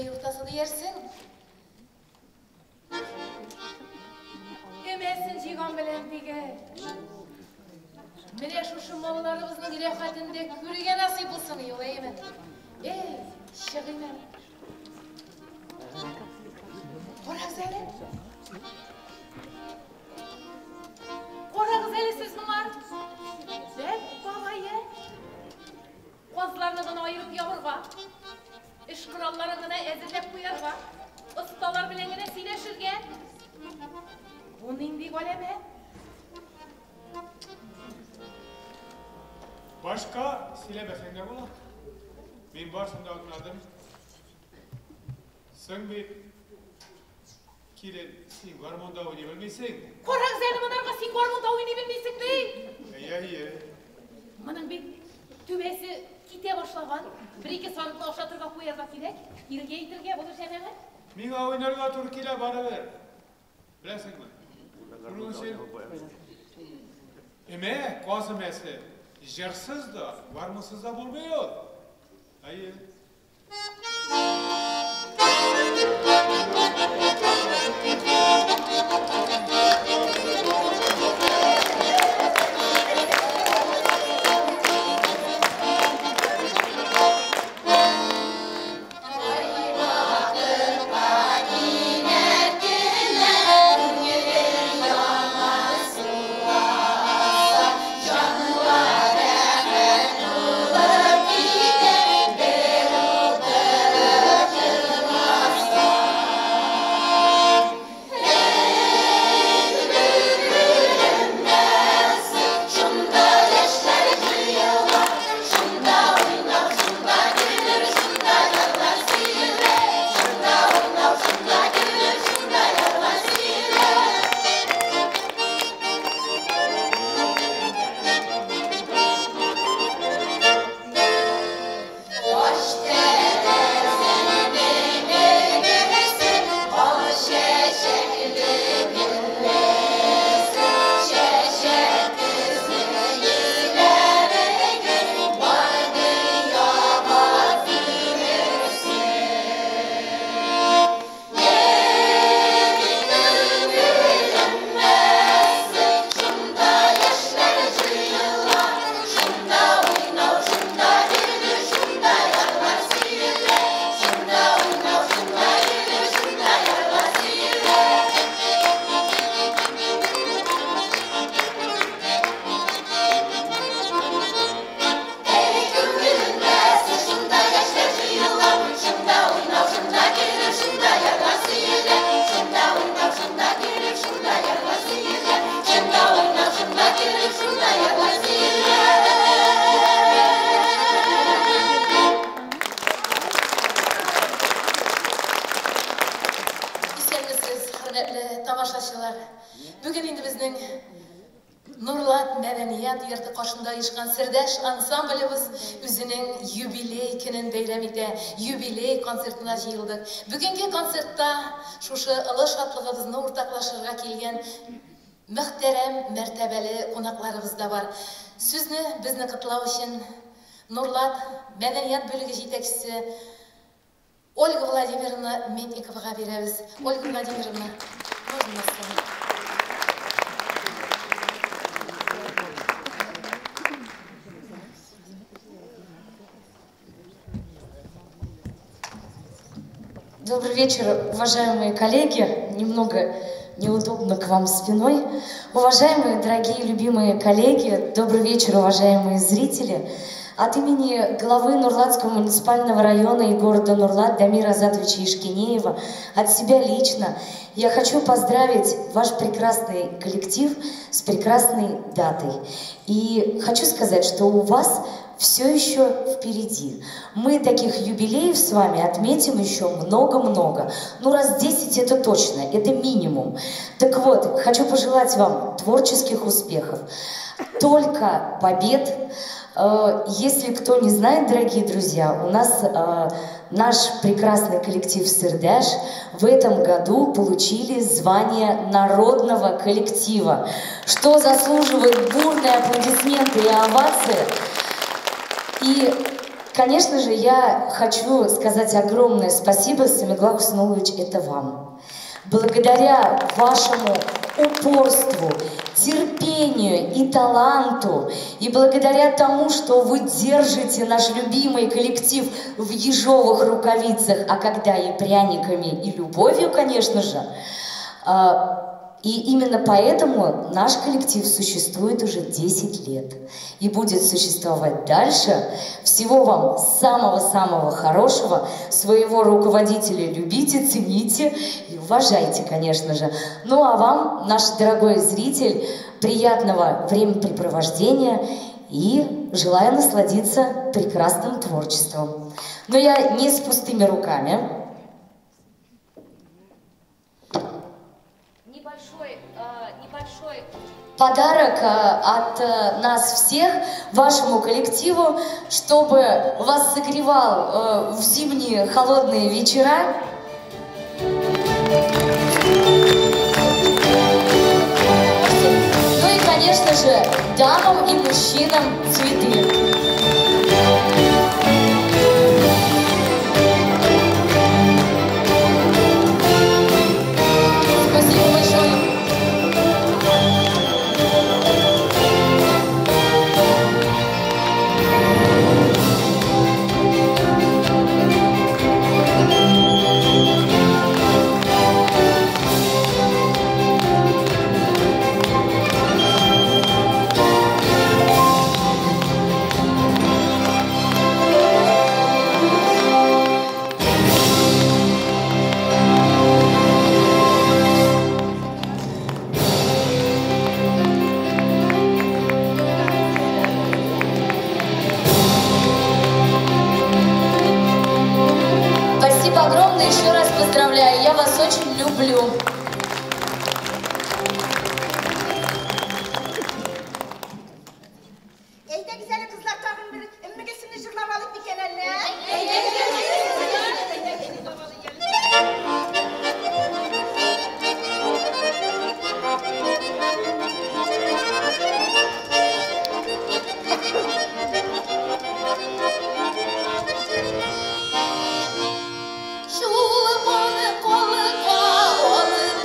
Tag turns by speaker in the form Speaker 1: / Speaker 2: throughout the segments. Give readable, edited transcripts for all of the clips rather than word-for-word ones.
Speaker 1: Уртасы диярсең. Өмәсен җыйган белән дигән. Менә шушы малларыбызның рәхәтен дә күрергә насыйп булсын, юләйме? Эй, чыгыйм әле. Карагыз әле. Карагыз әле сез моңар. Бәк бабае. Казларны гына аерып ябырга, эш коралларын гына әзерләп куярга, осталар белән генә сөйләшергә. Бу нинди галәмәт?
Speaker 2: Башка сөйләмәсәң дә була. Мин барысын да аңладым. Соң бит, килен, син гармунда уйный белмисең.
Speaker 1: Карагыз әле монарга, син гармунда уйный белмисең, ди.
Speaker 2: Әйе, әйе.
Speaker 1: Моның бит түбәсе китә башлаган. Бер-ике сарыкны ашатырга куярга кирәк. Иргә әйтергә булыр, җәмәгать.
Speaker 2: Миңа уйнарга туры килә барыбер. Беләсеңме? Шуның өчен өмә, каз өмәсе җырсыз да, гармунсыз да булмый ул. Әйе.
Speaker 1: Исәнмесез, хөрмәтле тамашачылар. Бүген инде безнең Нурлат мәдәният йорты каршында оешкан Сердәш ансамблебыз үзенең юбилей көнен бәйрәм итә. Юбилей концертына җыелдык. Бүгенге концертта шушы олы шатлыгыбызны уртаклашырга килгән мөхтәрәм, мәртәбәле кунакларыбыз да бар. Сүзне безне котлау өчен Нурлат мәдәният бүлеге җитәкчесе Ольга Владимировна Метниковага бирәбез. Ольга Владимировна, можно на сцену?
Speaker 3: Добрый вечер, уважаемые коллеги. Немного неудобно к вам спиной. Уважаемые, дорогие, любимые коллеги, добрый вечер, уважаемые зрители. От имени главы Нурлатского муниципального района и города Нурлат Дамира Азатовича Ишкинеева, от себя лично, я хочу поздравить ваш прекрасный коллектив с прекрасной датой. И хочу сказать, что у вас все еще впереди. Мы таких юбилеев с вами отметим еще много-много. Ну, раз 10 это точно, это минимум. Так вот, хочу пожелать вам творческих успехов, только побед. Если кто не знает, дорогие друзья, у нас наш прекрасный коллектив «Сердеш» в этом году получили звание народного коллектива, что заслуживает бурные аплодисменты и овации. И, Конечно же, я хочу сказать огромное спасибо, Самигулла Хуснуллович, это вам. Благодаря вашему упорству, терпению и таланту, и благодаря тому, что вы держите наш любимый коллектив в ежовых рукавицах, а когда и пряниками, и любовью, конечно же, и именно поэтому наш коллектив существует уже 10 лет и будет существовать дальше. Всего вам самого-самого хорошего. Своего руководителя любите, цените и уважайте, конечно же. Ну а вам, наш дорогой зритель, приятного времяпрепровождения и желаю насладиться прекрасным творчеством. Но я не с пустыми руками. Небольшой подарок от нас всех вашему коллективу, чтобы вас согревал в зимние холодные вечера. Ну и, конечно же, дамам и мужчинам цветы. Спасибо большое. Спасибо огромное, еще раз поздравляю, я вас очень люблю.
Speaker 1: Чулпаны колга алып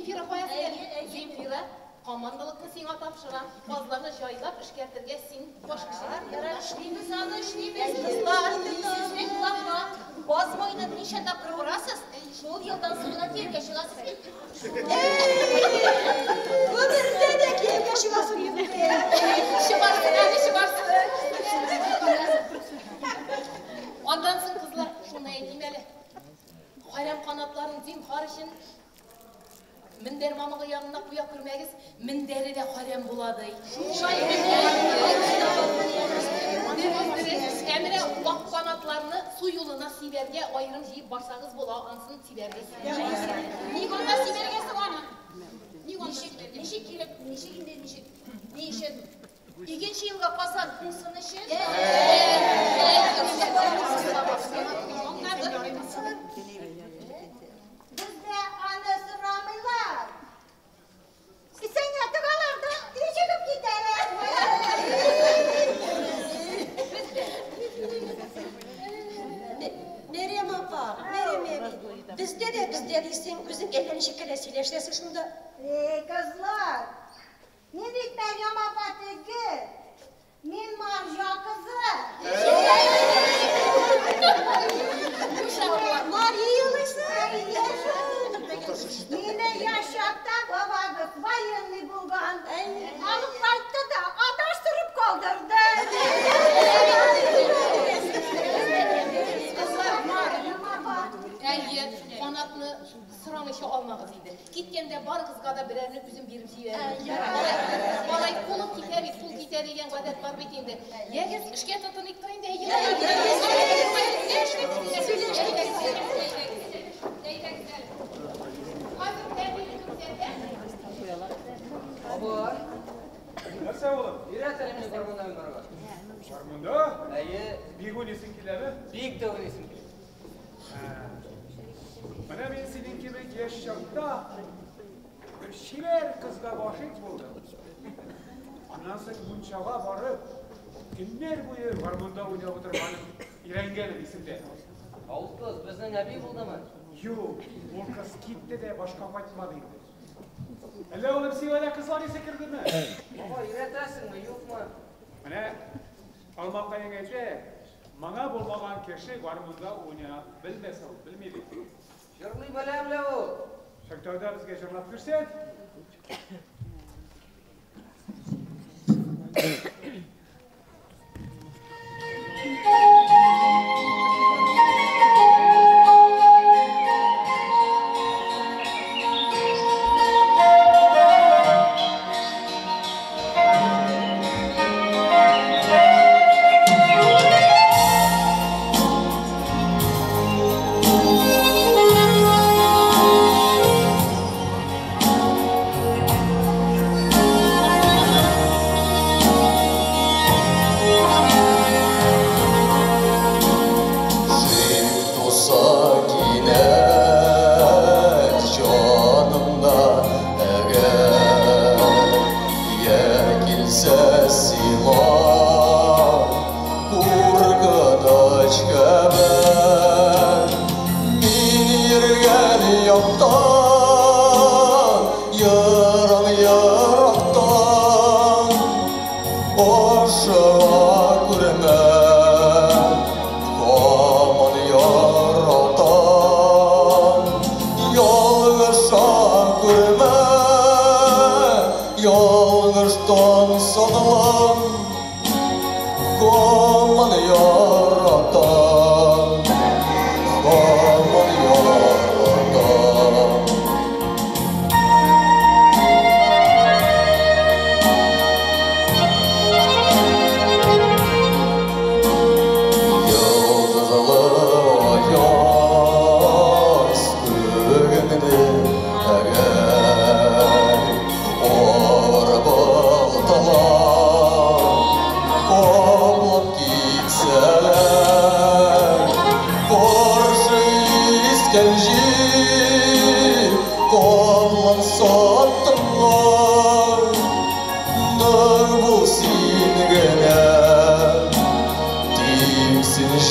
Speaker 1: Земфира кая син? Земфира, командалыкны сиңа тапшырам. Казларны җайлап эшкәртергә син баш кеше.
Speaker 4: Ярар, эшлибез аны, эшлибез. Кызлар, сезнең колакка баз муенын ничә тапкыр урасыз, шул елдан соң гына кияүгә чыгасыз бит.
Speaker 5: Гомердә дә кияүгә чыгасың юк.
Speaker 1: Чыгарсың әле, чыгарсың. Андан соң, кызлар, шуны әйтим әле. Харам канатларын зинһар өчен мендәр мамыгы янына куя күрмәгез, мендәре дә харам була ди. Шулай. Ә менә вак канатларны су юлына сибәргә аерым җыеп барсагыз була, ансын сибәргә.
Speaker 4: Ник анда сибәргә соң аны? Ник анда сибәргә? Ничек килеп, ничек инде, ничек? Ни өчен? Икенче елга Казан уңсын өчен.
Speaker 5: Бездә аны сорамыйлар. Кесәңә тыгалар да чыгып китәләр. Мәрьям апа, Мәрьям әби, бездә дә бездә дисең, үзең әллә ничек кенә сөйләшәсең шунда.
Speaker 6: Эй, кызлар, мин бит Мәрьям апа түгел, мин марҗа кызы.
Speaker 5: Мария алайса?
Speaker 6: Мине яшь чакта бабагыз военный булган. Алып кайтты да адаштырып калдырды.
Speaker 1: Кызлар, Әйе, канатны сорамыйча алмагыз инде. Киткәндә барыгызга да берәрне үзем биреп җибәрәм. Малай кулым китә бит, кул китә дигән гадәт бар бит инде. Ягез, эшкә тотыныйк та инде.
Speaker 7: Баба.
Speaker 2: Нәрсә улым?
Speaker 7: Өйрәт әле мине гармунда уйнарга.
Speaker 2: Гармунда?
Speaker 7: Әйе.
Speaker 2: Бик уйныйсың киләме?
Speaker 7: Бик тә уйныйсым килә.
Speaker 2: Менә мин синең кебек яшь чакта бер чибәр кызга гашыйк булдым. Аннан соң мунчага барып, көннәр буе гармунда уйнап утырганым өйрәнгәнем исемдә.
Speaker 7: Ә ул кыз безнең әби булдымы?
Speaker 2: Юк, ул кыз китте дә башка кайтмады инде. Әллә улым сиңа да кызлар исе кердеме?
Speaker 7: Баба, өйрәтәсеңме, юкмы?
Speaker 2: Менә алмакаең әйтә, моңа булмаган кеше гармунда уйный белмәс ул, белми бит.
Speaker 7: Җырлый беләм лә ул.
Speaker 2: Шактауда безгә җырлап күрсәт.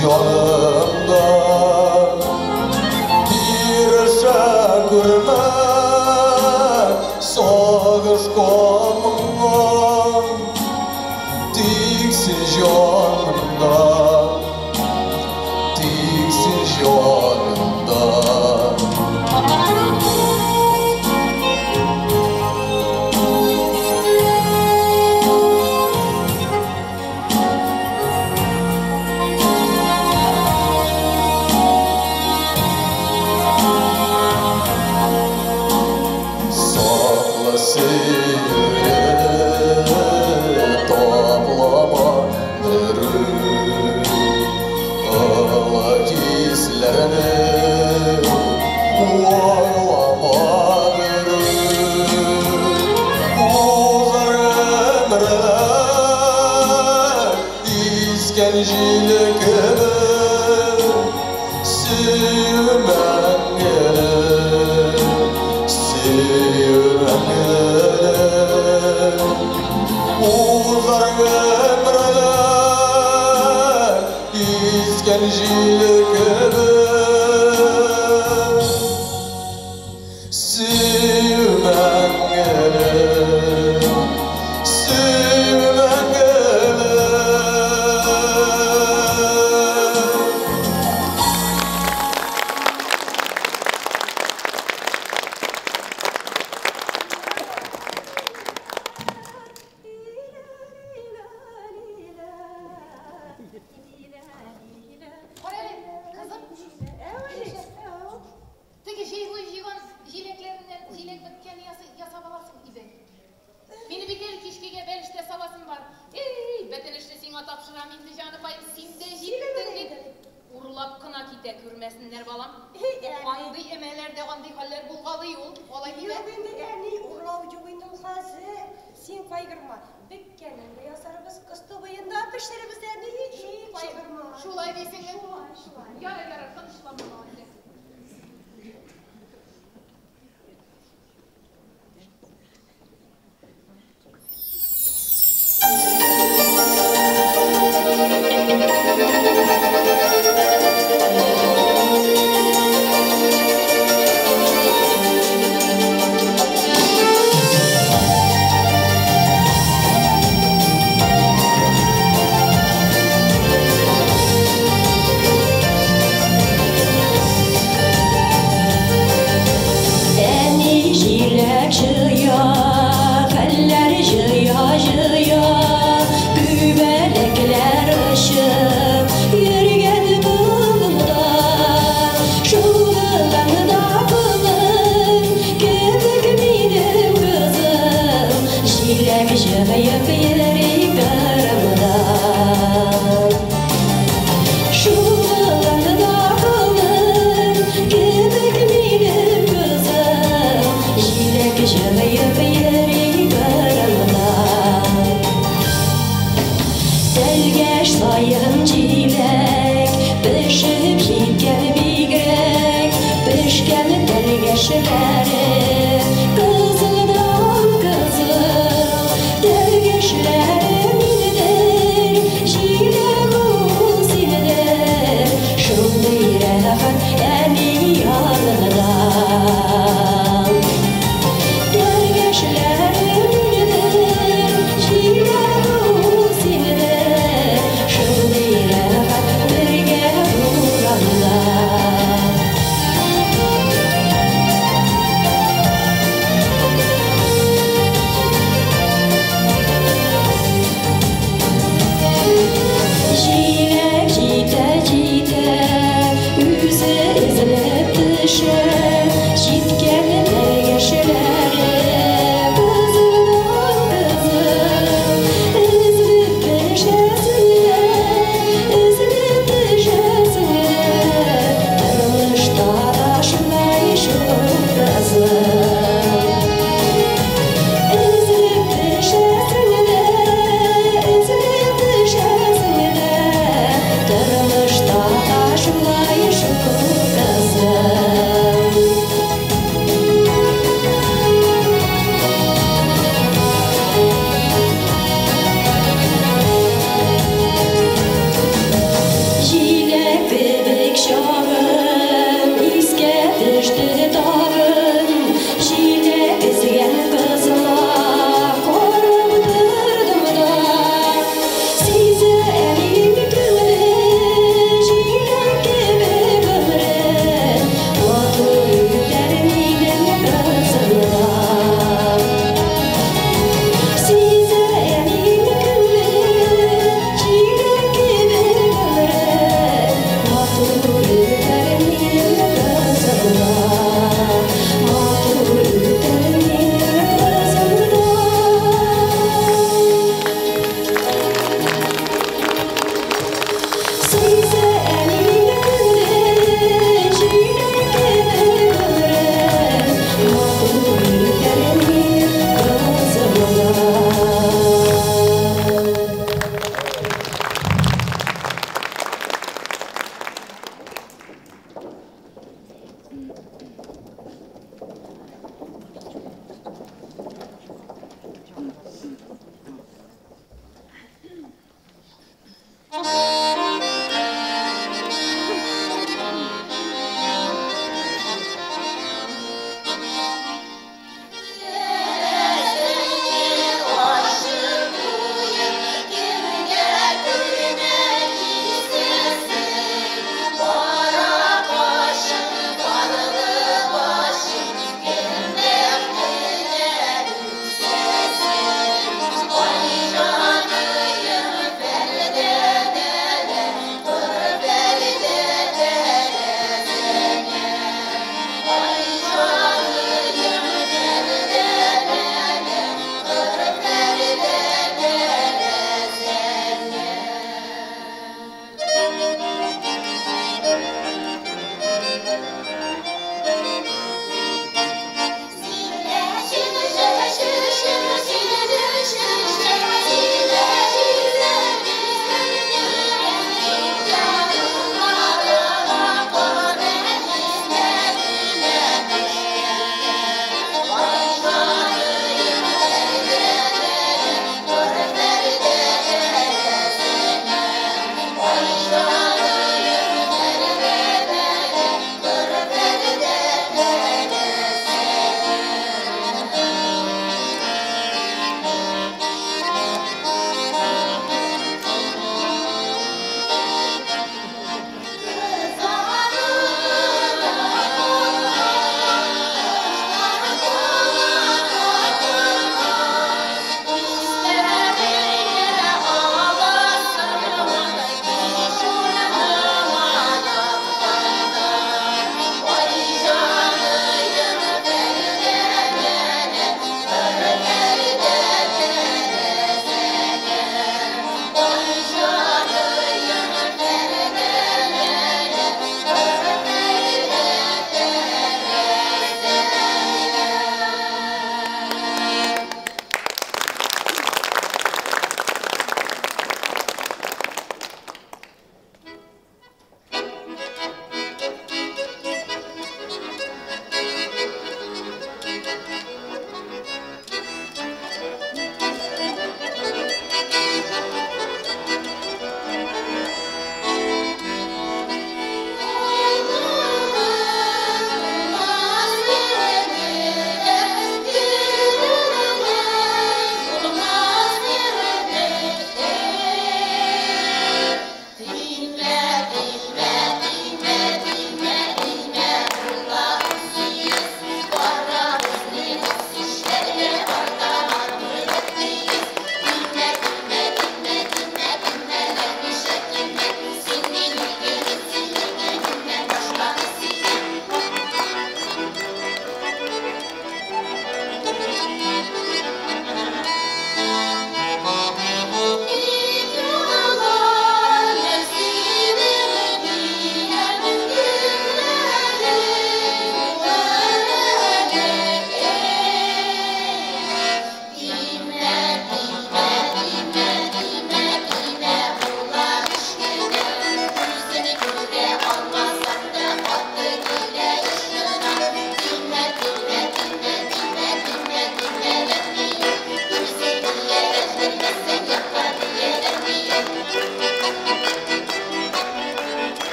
Speaker 8: Canımda bir şakırma. Сагышка моңа, тик син җанымда, тик син җанымда. Сакла сөюне, таплама берүк, Ылык хисләрне ваклама берүк. Узар гомерләр искән җил кебек, сөю мәңгелек, сөю мәңгелек. Узар гомерләр искән җил кебек, сөю мәңгелек, сөю мәңгелек.
Speaker 1: Кара әле, кызым. Теге җәй буе җыйган җиләкләреннән җиләк беткән ясап аласың иде. Мине бит әле кичкегә бәлештә саласым бар. Эй, бөтен эшне сиңа тапшырам инде, җаныкаем, син дә җиттең бит. Урлап кына китә күрмәсеннәр, балам. Андый өмәләрдә андый хәлләр булгалый ул. Алай димә.
Speaker 5: Юк инде, әни, урлау юк инде ул хәзер. Син кайгырма. Беткәнен дә ясарбыз, кыстыбыен да пешерербез, әни. Эй, кайгырма.
Speaker 1: Шулай дисеңме?
Speaker 5: Шулай, шулай.
Speaker 1: Ярар, ярар, тынычланма, малай.
Speaker 9: Әни җиләк җыя, хәлләр җыя җыя, күбәләкләр очып йөргән болында. Шугылганда колын кебек минем кызым, җиләк җыеп йөри кырымда. Шугылганда колын кебек минем кызым, җиләк җыеп йөри кырымда. Тәлгәш саен җиләк, пешеп җиткән бигрәк, пешкән тәлгәшләре кызылдан кызыл. Тәлгәшләре минедер, җиләк ул синедер, шундый рәхәт әни янында. Тәлгәшләре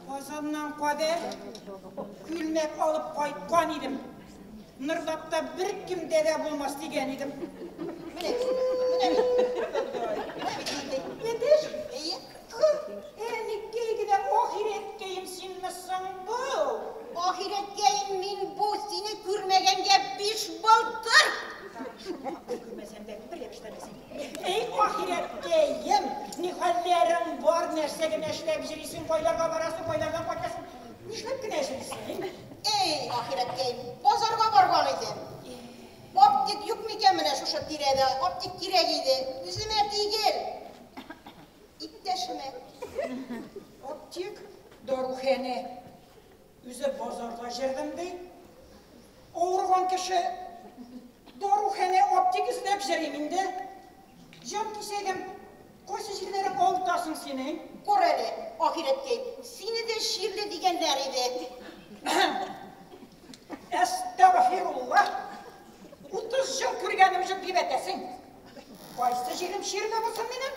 Speaker 10: Казаннан кадәр күлмәк алып кайткан идем. Норлатта бер кемдә дә булмас дигән идем.
Speaker 4: Менә, менә бит.
Speaker 10: Әтәч?
Speaker 4: Әйе.
Speaker 10: Әникәй генә ахирәткәем синме соң бу?
Speaker 4: Ахирәткәем мин бу, сине күрмәгәнгә 5 былтыр.
Speaker 10: Күрмәсәм дә бер яшьтәмесең. Эй, ахирәткәем, ни хәлләрең бар, нәрсә генә эшләп йөрисең, кайларга барасың, кайлардан кайтасың? Нишләп кенә йөрисең?
Speaker 4: Эй, ахирәткәем, базарга барган идем. Аптек юк микән менә шушы тирәдә? Аптек кирәк иде. Үземә түгел, иптәшемә.
Speaker 10: Аптек, даруханә. Үзе базарда җырдым ди. Авырган кеше даруханә, аптек эзләп йөрим инде. Җан кисәгем, кайсы җирләрең авыртасың синең?
Speaker 4: Күр әле, ахирәткәем, сине дә чирле дигәннәр иде.
Speaker 10: Әстәгъфирулла. 30 ел күргәнем юк дип әйтәсең. Кайсы җирем чирле булсын минем?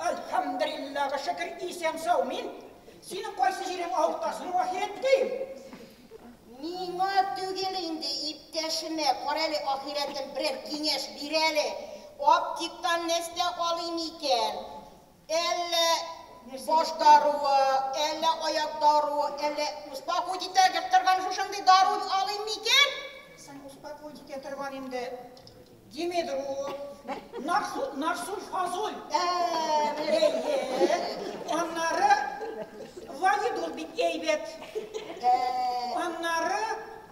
Speaker 10: Әлхәмдүлилләһ, шөкер, исән сау мин. Синең кайсы җирең авыртасың, ахирәткәем?
Speaker 4: Миңа түгел инде, иптәшемә. Кара әле, ахирәтем, берәр киңәш бир әле. Аптектан нәрсә алыйм икән? Әллә баш даруы, әллә аяк даруы, әллә успокоить итә торган шушындый дару алыйм микән?
Speaker 10: Син успокоить итә торган инде Димедрол, Нарсульфазоль. Әйе. Аннары Валидол бик әйбәт. Аннары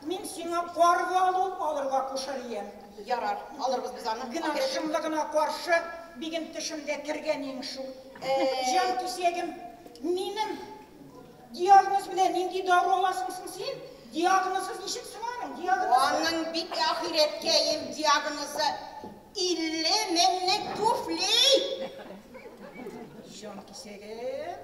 Speaker 10: мин сиңа корвалол алырга кушар идем.
Speaker 4: Ярар, алырбыз без аны.
Speaker 10: Гына шомлыгына каршы бүген төшемдә кергән иң шул. Җан кисәгем, минем диагноз белән нинди дару аласың соң син? Диагнозсыз ничек соң аның? Диагнозы?
Speaker 4: Аның бит ахирәткәем диагнозы 50 меңлек туфли.
Speaker 10: Җан кисәгем,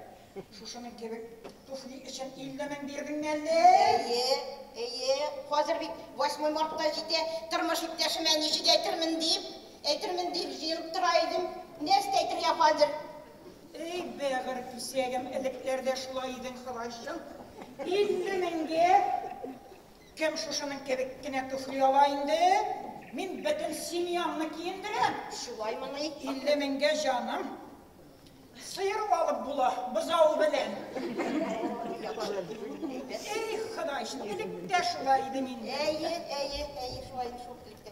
Speaker 10: шушының кебек туфли өчен 50 мең бирдең әллә?
Speaker 4: Әйе, әйе. Хәзер бит 8 мартта җитә, тормыш иптәшемә ничек әйтермен дип, әйтермен дип җыелып тора идем. Нәрсә әйтергә хәзер?
Speaker 10: Эй, бәгырь кисәгем, элекләрдә шулай идең, Ходаҗым. 50 меңгә кем шушының кебек кенә туфли ала инде? Мин бөтен семьямны киендерәм.
Speaker 4: Шулаймыни?
Speaker 10: 50 меңгә җаным. Сыер алып була, бозау белән. Эй, Ходаҗым, электә шулай идең инде.
Speaker 4: Әйе, әйе, әйе, шулай шул электә.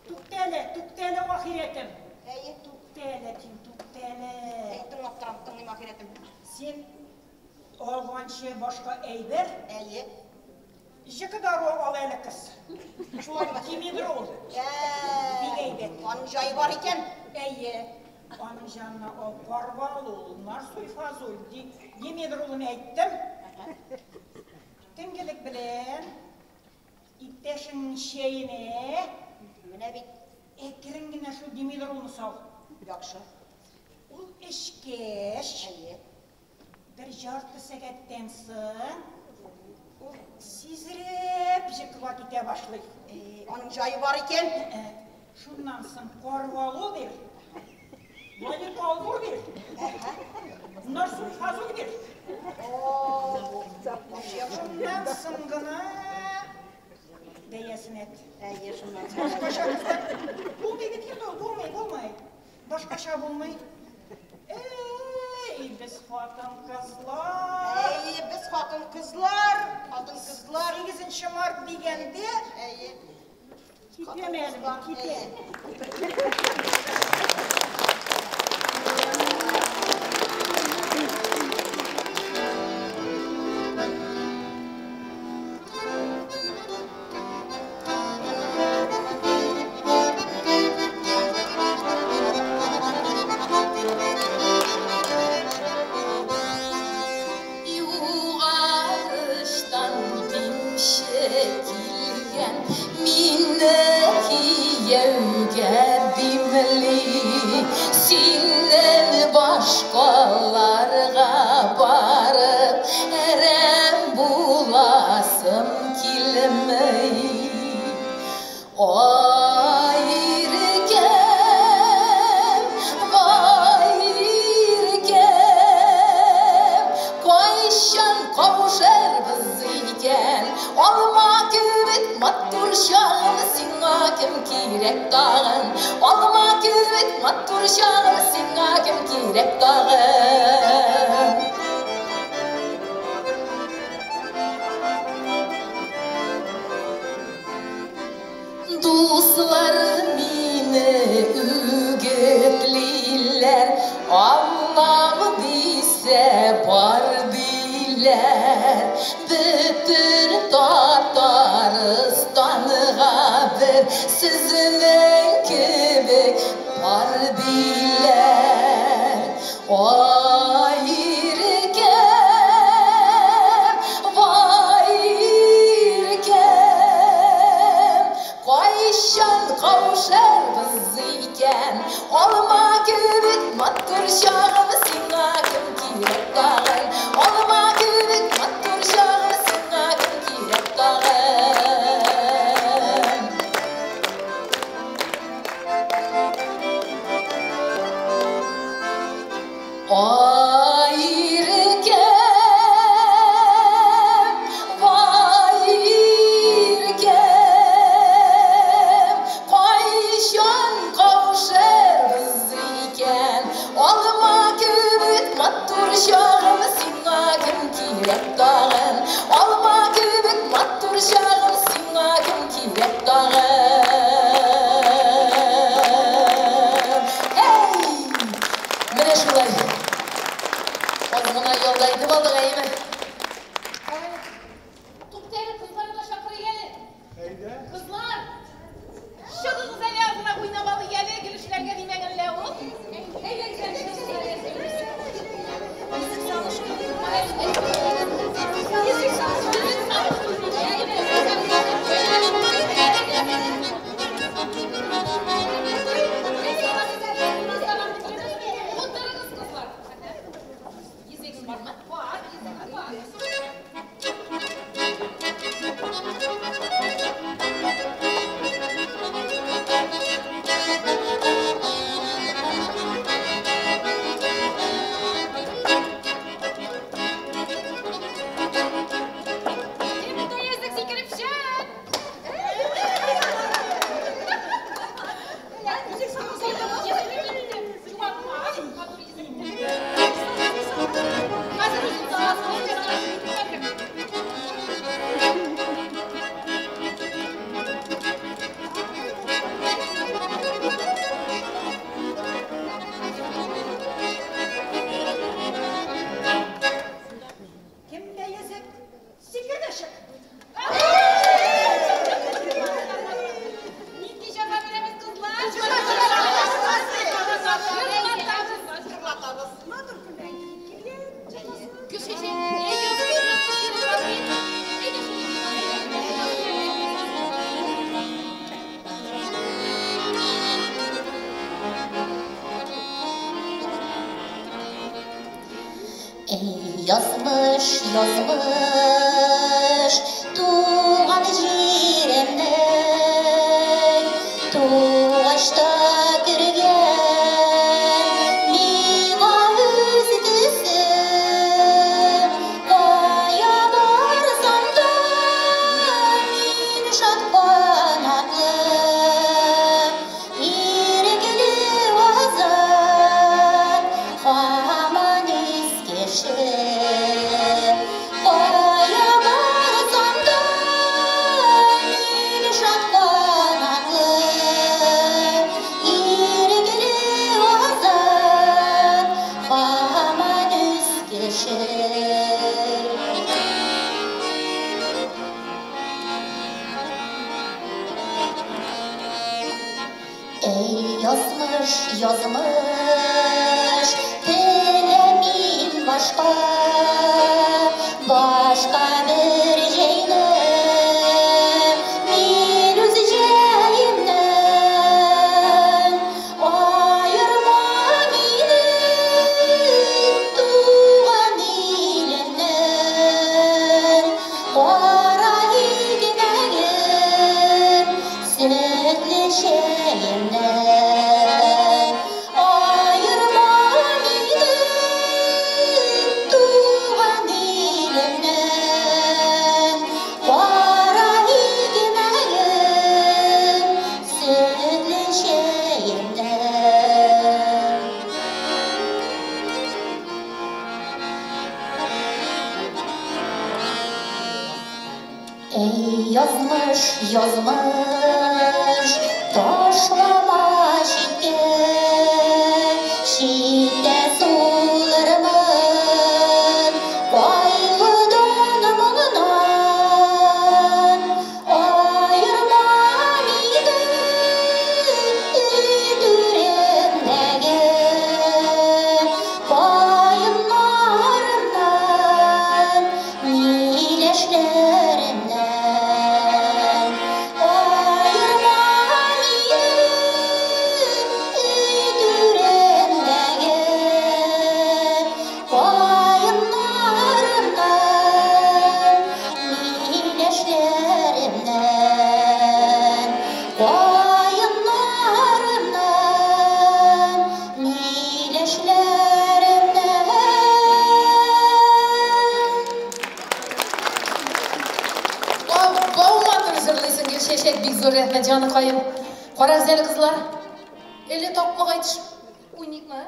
Speaker 10: Туктале, туктале, ахирәтем.
Speaker 4: Әйе.
Speaker 10: Туктале, тим, туктале.
Speaker 4: Әй, тыңлап торам, тыңлыйм, ахирәтем.
Speaker 10: Син алганчы башка әйбер.
Speaker 4: Әйе.
Speaker 10: Җыкы дару ал әле, кыз.
Speaker 4: Шулаймы?
Speaker 10: Димедрол. Бик әйбәт.
Speaker 4: Аның җае бар икән.
Speaker 10: Әйе. Аның җанына ал корвалол, нарсульфазоль, димедролын әйттем. Төнгелек белән иптәшеңнең чәенә
Speaker 4: Менә бит.
Speaker 10: әкрен генә шул димедролны сал.
Speaker 4: Яхшы.
Speaker 10: Ул эчкәч,
Speaker 4: Әйе.
Speaker 10: бер ярты сәгатьтән соң ул сизрәп йоклап китә башлый.
Speaker 4: Аның җае бар икән.
Speaker 10: Шуннан соң корвалол бир, валидол бир, нарсульфазол бир. Шуннан соң гына бәясен әйт.
Speaker 4: Әйе, шуннан соң.
Speaker 10: Башкача кызлар булмый бит инде ул, булмый, булмый. Башкача булмый. Эй, без хатын-кызлар.
Speaker 4: Әйе, без хатын-кызлар, хатын-кызлар.
Speaker 10: 8 март дигәндә,
Speaker 4: Әйе.
Speaker 10: китәм әле, китәм.
Speaker 1: Югарыштан димче килгән, мине кияүгә дим. Алма кебек матур чагым, сиңа кем кирәк тагын? Алма кебек матур чагым, сиңа кем кирәк тагын? Дуслар мине үгетлиләр, Аллам дисә бар диләр. Бөтен Татарстанга бер сезнең кебек бар диләр. Ай иркәм, вай иркәм, кайчан кавышырбыз икән? Алма кебек матур чагым, сиңа кем кирәк тагын? Алма кебек матур чагым, сиңа кем кирәк тагын? Ай иркәм, вай иркәм, кайчан кавышырбыз икән? Алма кебек матур чагым, сиңа кем кирәк тагын? Алма кебек матур чагым, сиңа кем кирәк тагын? Эй! Менә шулай. Аз гына ялда итеп алдык, әйеме?
Speaker 11: Тукта әле, кызларны да чакырыйк әле.
Speaker 2: Әйдә.
Speaker 11: Кызлар, чыгыгыз әле, аз гына уйнап алыйк әле, гөлешләргә димәгән лә ул. Утырыгыз, кызлар. Йөзегез бармы? Бар, йөзек бар. Кемдә йөзек сикереп чык?
Speaker 10: Кемдә йөзек? Сикер дә чык.
Speaker 11: Нинди җәза бирәбез, кызлар?
Speaker 4: Җырлатабыз.
Speaker 10: Матур күлмәк кигән.
Speaker 11: Гөлчәчәк, әй, язып, әйдә шуны.
Speaker 9: Эй, язмыш, язмыш, туган җиремнең тугач та кергән миңа үз төсем. Кая барсам да мин шат канатлы, ирекле азат, һаман үз кеше. Кая барсам да мин шат канатлы, ирекле азат, һаман үз кеше. Эй, язмыш, язмыш, теләмим башка, башка бер җәйне, мин үз җәемнән. Аерма мине туган илемнән, кара икмәгем, сөтле чәемнән. Аерма мине Эй, язмыш, язмыш, ташлама читкә, читтә сулырмын, кайгыдан моңнан. Аерма мине өй түрендәге каеннарымнан, миләшләремнән. Аерма мине өй түрендәге каеннарымнан, миләшләремнән, каеннарымнан, миләшләремнән.
Speaker 1: Бау матур җырлыйсың, Гөлчәчәк, бик зур рәхмәт, җаныкаем. Карагыз әле, кызлар. Әле такмак айтышып уйныйкмы?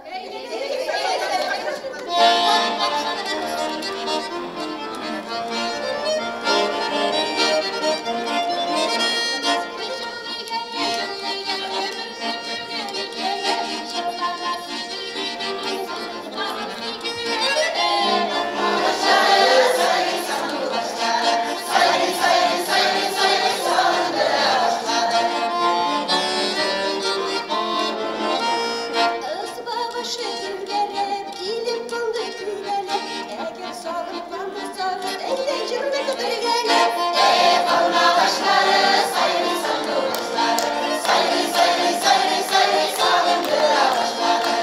Speaker 5: Ызба башы түгәрәк, килеп калды күбәләк. Әгәр сагынган булсагыз, әйдә җырлыйк бергәләп. Эй, алмагачлары, сайрый сандугачлары, сайрый, сайрый, сайрый, сайрый сагындыра башлады.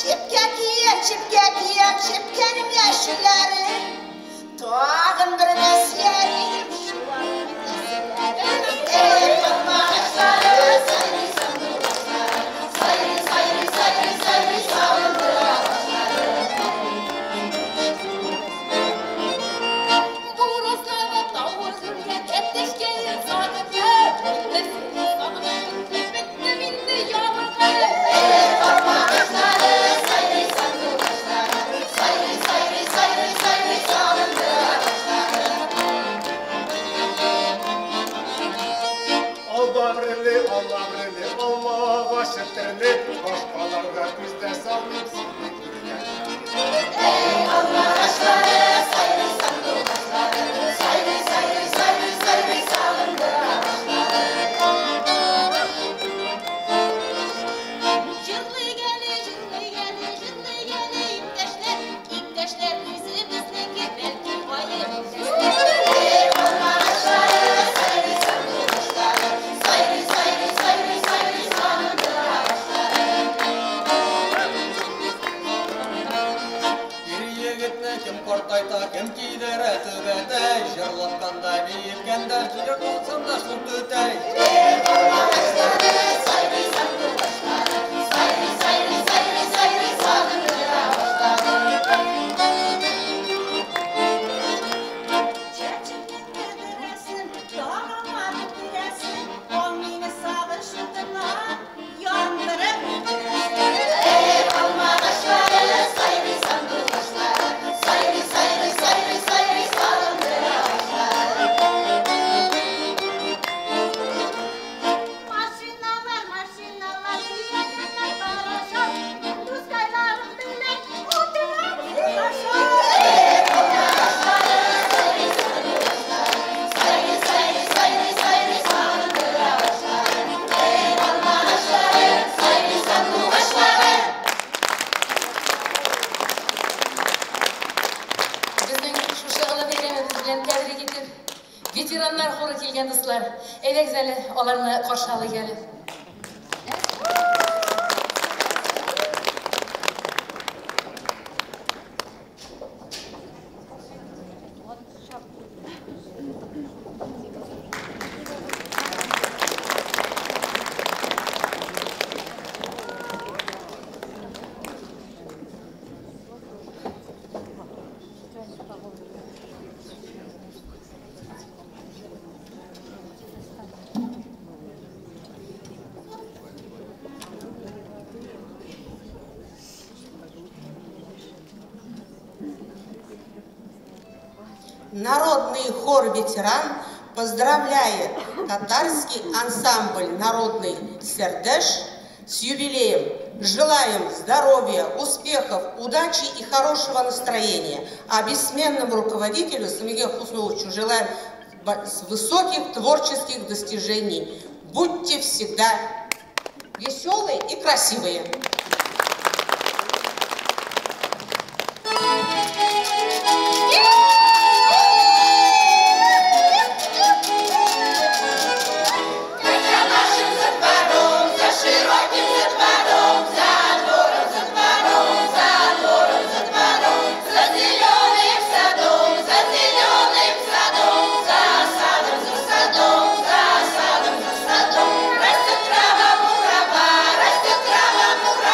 Speaker 4: Шепкә киям, шепкә киям, шепкәнең яшелләре. Тагын бер мәсьәлә идем, Эй, алмагачлары, сайрый сандугачлары, сайрый, сайрый, сайрый, сайрый сагындыра башлады.
Speaker 1: Бураслары тавы гөрләп, әтәчкәен сагынып, сине сагынып беттем инде ябыргып.
Speaker 4: Эй, алмагачлары, сайрый сандугачлары, сайрый, сайрый, сайрый, сайрый сагындыра башлады.
Speaker 12: Алма берле, алма берле, алмагач төрле, башкаларга күз дә салмыйм сине күргән.
Speaker 4: Эй, алмагачлары, сайрый сандугачлары, сайрый, сайрый, сайрый, сайрый сагындыра башлады.
Speaker 11: Җырлыйк әле, җырлыйк әле, җырлыйк әле, иптәшләр, иптәшләр үзебезнеке, бәлки аерым сүзләр.
Speaker 4: Эй, алмагачлары, сайрый сандугачлары, сайрый, сайрый, сайрый, сайрый сагындыра башлады.
Speaker 8: Ир егетне кем картайта, кем кидерә түбәтәй, җырлатканда, биеткәндә, җырлатсам да шул түтәй.
Speaker 4: Эй, алмагачлары, сайрый сандугачлары, сайрый, сайрый, сайрый, сайрый сагындыра башлады.
Speaker 6: Чәчемне кедерәсең, тарама бетерәсең, ал мине сагыш утына яндырып бетерәсең.
Speaker 4: Эй, алмагачлары, сайрый сандугачлары, сайрый, сайрый, сайрый, сайрый сагындыра башлады.
Speaker 6: Машиналар, машиналар, төягәннәр парашют, дускайларым белән утырабыз шулаша.
Speaker 4: Эй, алмагачлары, сайрый сандугачлары, сайрый, сайрый, сайрый, сайрый сагындыра башлады. Эй, алмагачлары, сайрый сандугачлары.
Speaker 1: Безнең шушы олы бәйрәмебез белән тәбрик итеп, ветераннар хоры килгән, дуслар. Әйдәгез әле, аларны каршы алыйк әле.
Speaker 13: Народный хор «Ветеран» поздравляет татарский ансамбль «Народный Сердеш» с юбилеем. Желаем здоровья, успехов, удачи и хорошего настроения. А бессменному руководителю Самиге Хуснуловичу желаем высоких творческих достижений. Будьте всегда веселые и красивые.
Speaker 9: Растет трава, мурава, растет трава, мурава.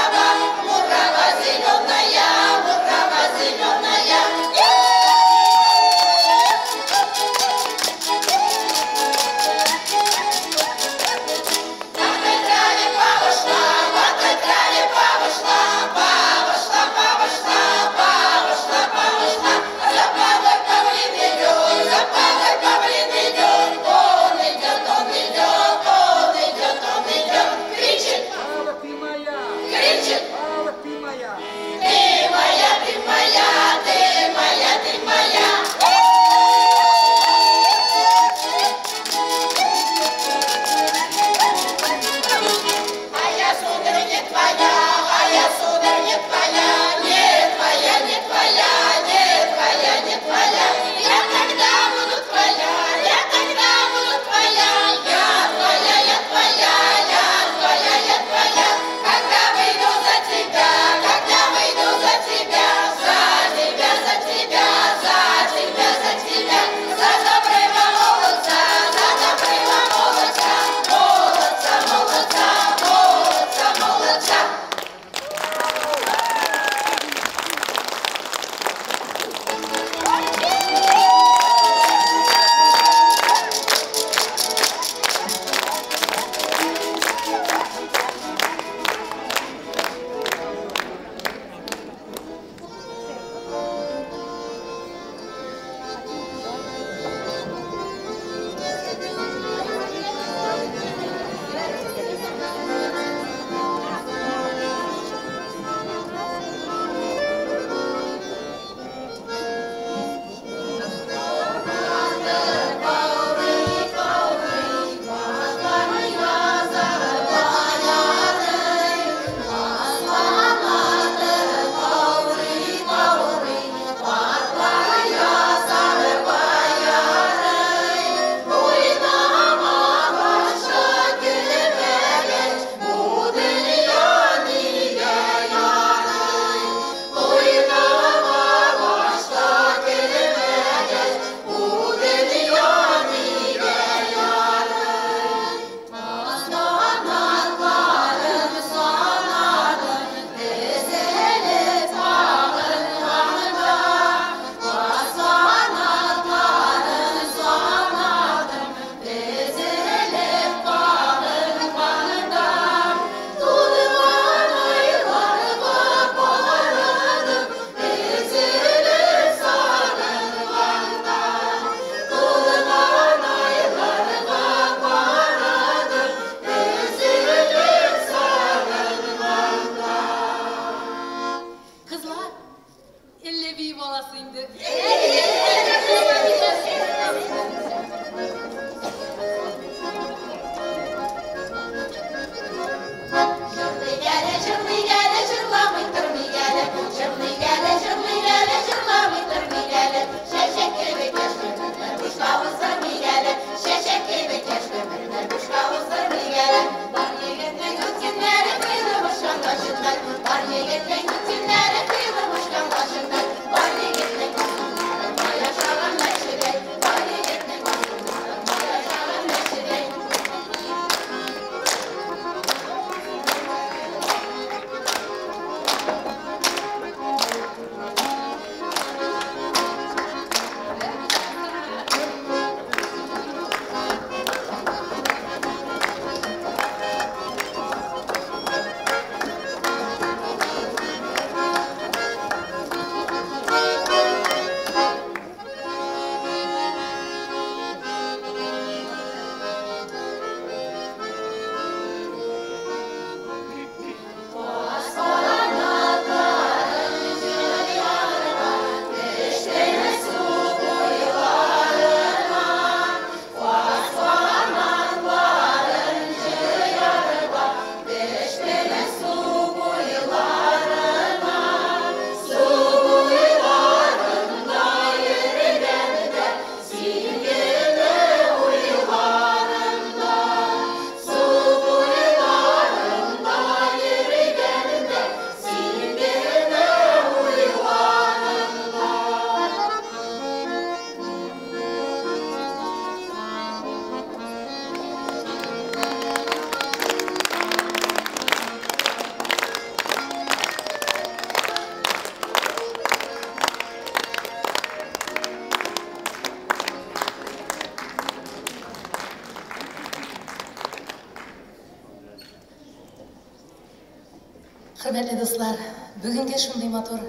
Speaker 1: Хөрмәтле дуслар, бүгенге шундый матур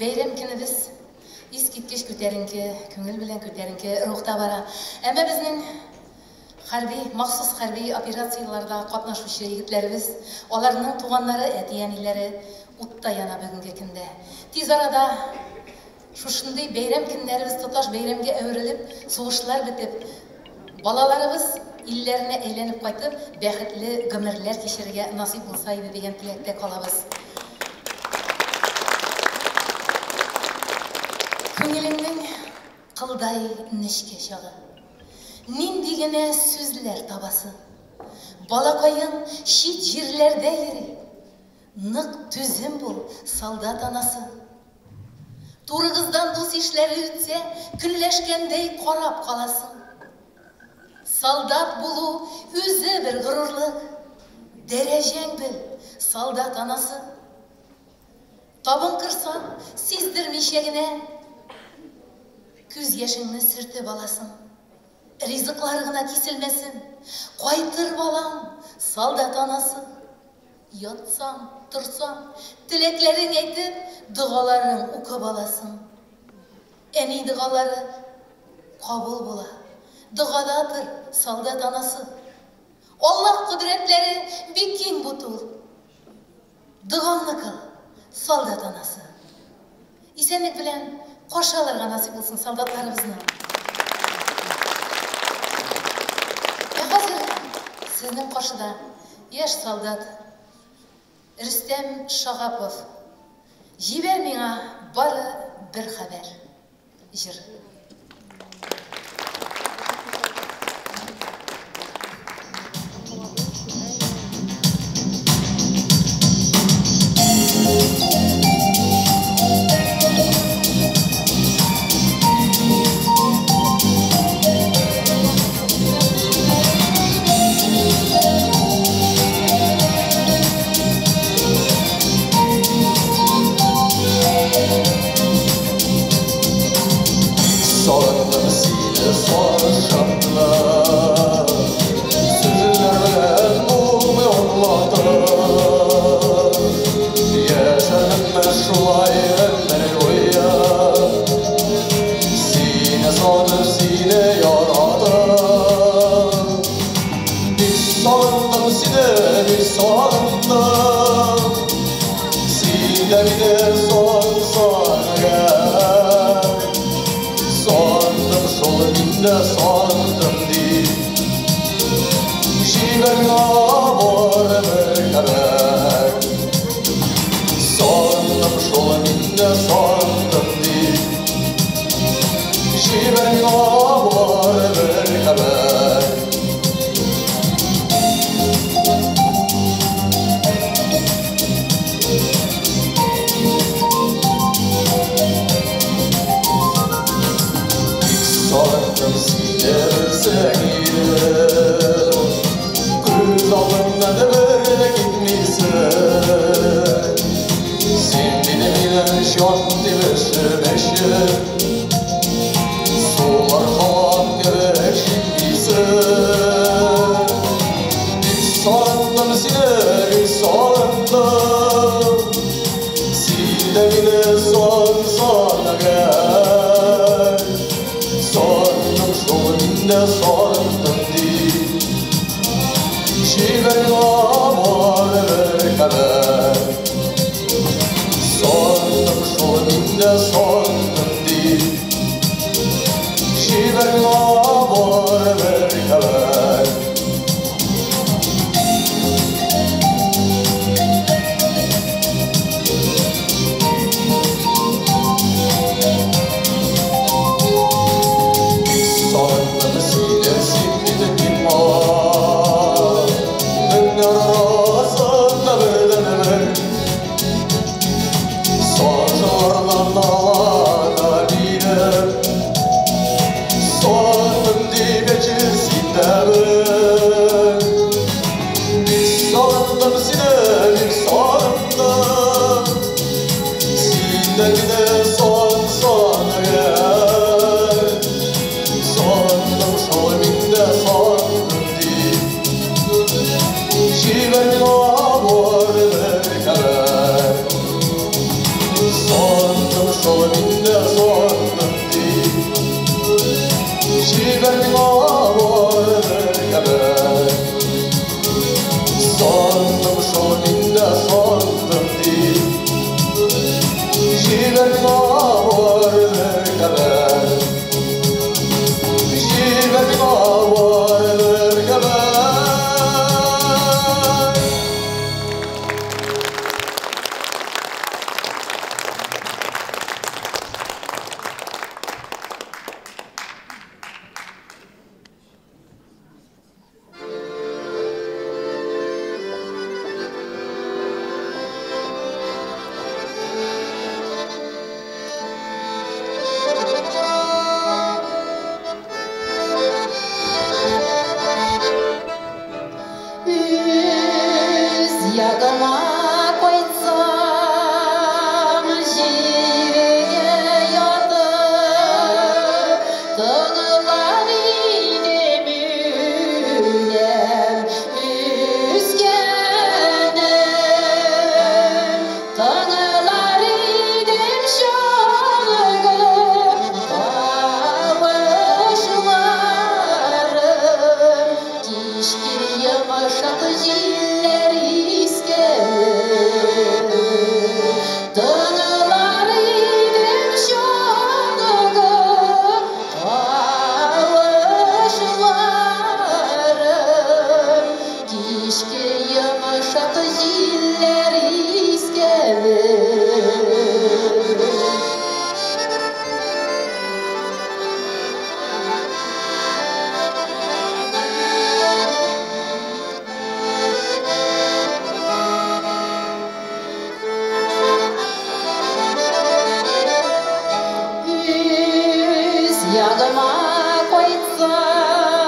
Speaker 1: бәйрәм көнебез искиткеч күтәренке күңел белән күтәренке рухта бара. Әмма безнең хәрби, махсус хәрби операцияләрдә катнашучы егетләребез, аларның туганнары, әти-әниләре утта яна бүгенге көндә. Тиз арада шушындый бәйрәм көннәребез тоташ бәйрәмгә әверелеп, сугышлар бетеп, балаларыбыз илләренә әйләнеп кайтып, бәхетле гомерләр кичерергә насыйп булса иде дигән теләктә калабыз. Күңелеңнең кылдай нечкә чагы. Нинди генә сүзләр табасы. Балакаең чит җирләрдә йөри. Нык түзем бул, солдат анасы. Турыгыздан дус ишләре үтсә, көнләшкәндәй карап каласың. Солдат булу үзе бер горурлык. Дәрәҗәң бел, солдат анасы. Табын кырсаң, сиздермичә генә күз яшеңне сөртеп аласың. Ризыклар гына киселмәсен. Кайтыр балам, солдат анасы. Ятсаң, торсаң, теләкләрең әйтеп, догаларың укып аласың. Әни догалары кабул була. Догада тор, солдат анасы. Аллаһ кодрәтләре бик киң бу тул. Догаңны кыл, солдат анасы. Исәнлек белән каршы алырга насыйп булсын солдатларыбызны. Ә хәзер сезнең каршыда яшь солдат Рөстәм Шагапов. Җибәр миңа бары бер хәбәр. Җыр.
Speaker 8: Сагындым сине сагышымны, Сүзләр белән булмый аңлатып. Яшәдемме шулай гомер буе, Сине сагынып, сине яратып. Бик сагындым сине, бик сагындым, Син дә мине сагынсаң әгәр. Сагындым шул мин дә сагындым дип, Җибәр миңа бары бер хәбәр. Сагындым шул мин дә сагындым дип, Җибәр миңа бары бер хәбәр. Сагындым сине белсәң иде, Күз алдымнан бер дә китмисең. Син минем белән җан тибешеп эчеп, Сулар һавам кебек җитмисең. Бик сагындым сине, бик сагындым, Син дә мине сагынсаң әгәр. Сагындым шул мин дә сагындым дип, Җибәр миңа бары бер хәбәр. Сагындым шул мин дә сагындым дип, Җибәр миңа бары бер хәбәр. Сагындым сине, син
Speaker 9: Ягыма кайтсам,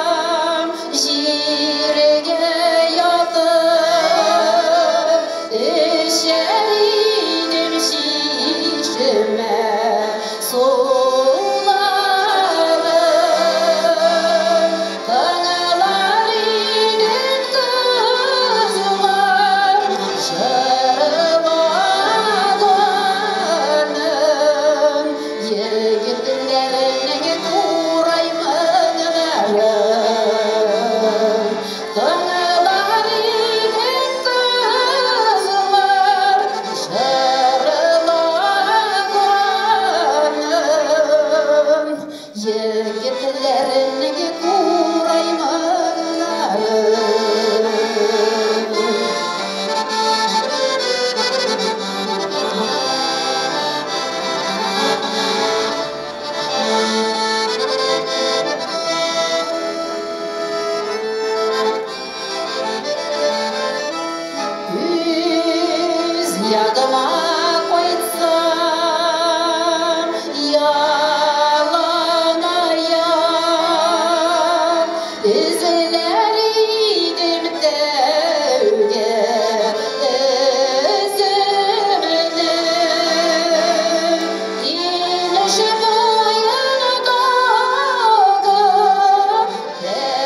Speaker 9: җиргә ятып, эчәр идем чишмә суларын. Тыңлар идем кызлар җырлаганын, егетләрнең курай моңнарын. Тыңлар идем кызлар җырлаганын, егетләрнең курай моңнарын. Үз ягыма кайтсам, яланаяк, эзләр идем тәүге эземне. Инеш буендагы бәбкәләрне,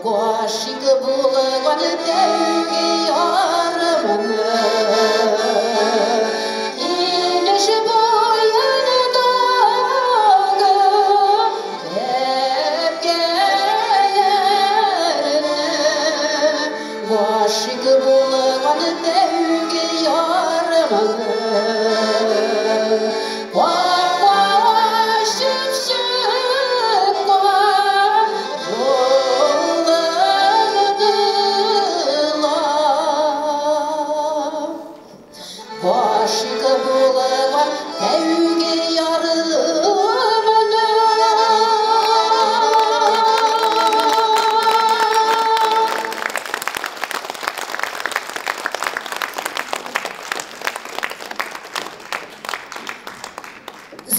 Speaker 9: гашыйк булган тәүге ярымны. Инеш буендагы бәбкәләрне, гашыйк булган тәүге ярымны. Капка ачып чыккан юлыңны, гашыйк булган тәүге ярымны.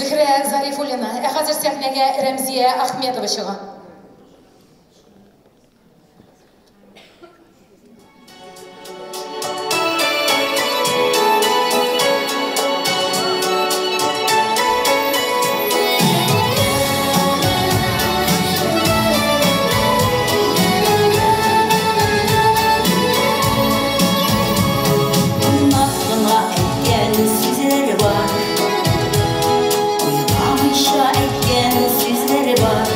Speaker 1: Зөһрә Зарифуллина, ә хәзер сәхнәгә Рәмзия Ахметова чыга.
Speaker 14: Тыңлап кына әйткән сүзләр бар, уйламыйча әйткән сүзләр бар.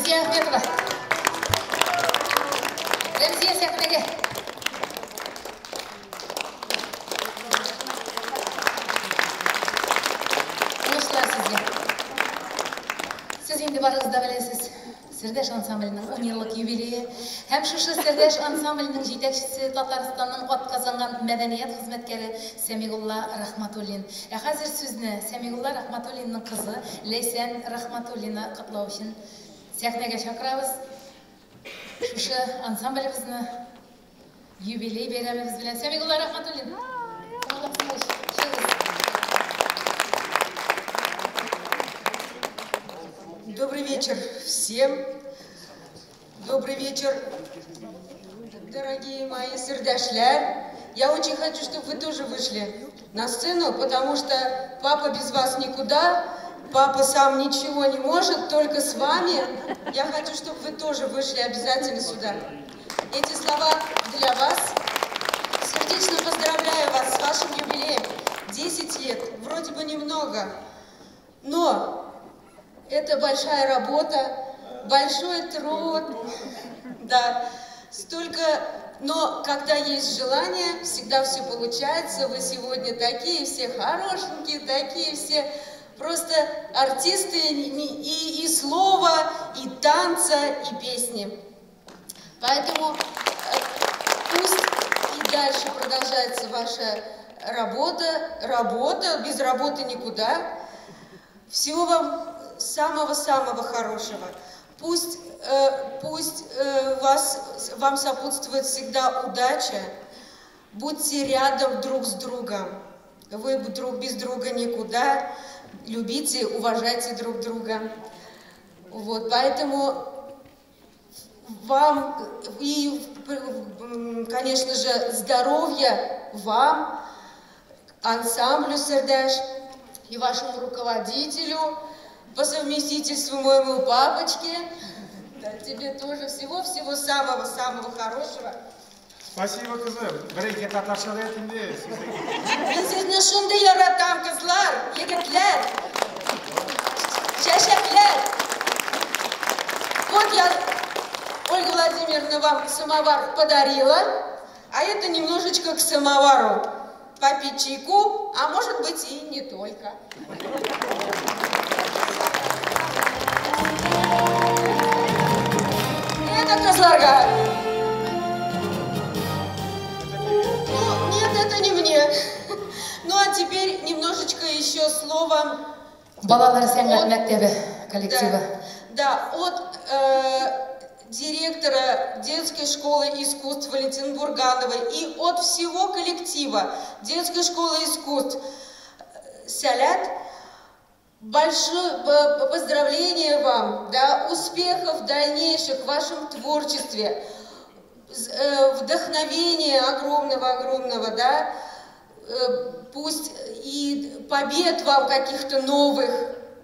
Speaker 1: Рәмзия Ахметова. Рәмзия сәхнәгә. Уңышлар сезгә. Сез инде барыгыз да беләсез, Сердәш ансамбленең 10 еллык юбилее һәм шушы Сердәш ансамбленең җитәкчесе Татарстанның атказанган мәдәният хезмәткәре Сәмигулла Рахматуллин. Ә хәзер сүзне Сәмигулла Рахматуллинның кызы Ләйсән Рахматуллина котлау өчен сәхнәгә чакырабыз. Шушы ансамблебезне юбилей бәйрәмебез белән Сәмигулла Рахматуллин. Чыгыгыз.
Speaker 13: Добрый вечер всем. Добрый вечер, дорогие мои сердәшләр. Я очень хочу, чтобы вы тоже вышли на сцену, потому что папа без вас никуда, папа сам ничего не может, только с вами. Я хочу, чтобы вы тоже вышли обязательно сюда. Эти слова для вас. Сердечно поздравляю вас с вашим юбилеем. 10 лет, вроде бы немного, но это большая работа, большой труд, да, столько, но когда есть желание, всегда все получается. Вы сегодня такие все хорошенькие, такие все просто артисты и слова, и танца, и песни. Поэтому пусть и дальше продолжается ваша работа, работа, без работы никуда. Всего вам самого-самого хорошего. Пусть вам сопутствует всегда удача. Будьте рядом друг с другом. Вы друг без друга никуда. Любите, уважайте друг друга. Вот, поэтому вам и, конечно же, здоровья вам, ансамблю «Сердәш» и вашему руководителю, по совместительству моему папочке. Да, тебе тоже всего-всего самого-самого хорошего.
Speaker 12: Спасибо, кызым. Бер-ике татарча да әйт инде.
Speaker 13: Мин сезне шундый яратам, кызлар, егетләр, чәчәкләр. Вот я, Ольга Владимировна, вам самовар подарила, а это немножечко к самовару. Попить чайку, а может быть и не только. Это кызларга. Ну, нет, это не мне. Ну, а теперь немножечко еще слово...
Speaker 1: Балалар сәнгать мәктәбе коллективы.
Speaker 13: Да, от директора детской школы искусств Валентины Бургановой и от всего коллектива детской школы искусств Сәләт. Большое поздравление вам, да, успехов дальнейших в вашем творчестве, вдохновения огромного-огромного, да, пусть и побед вам каких-то новых,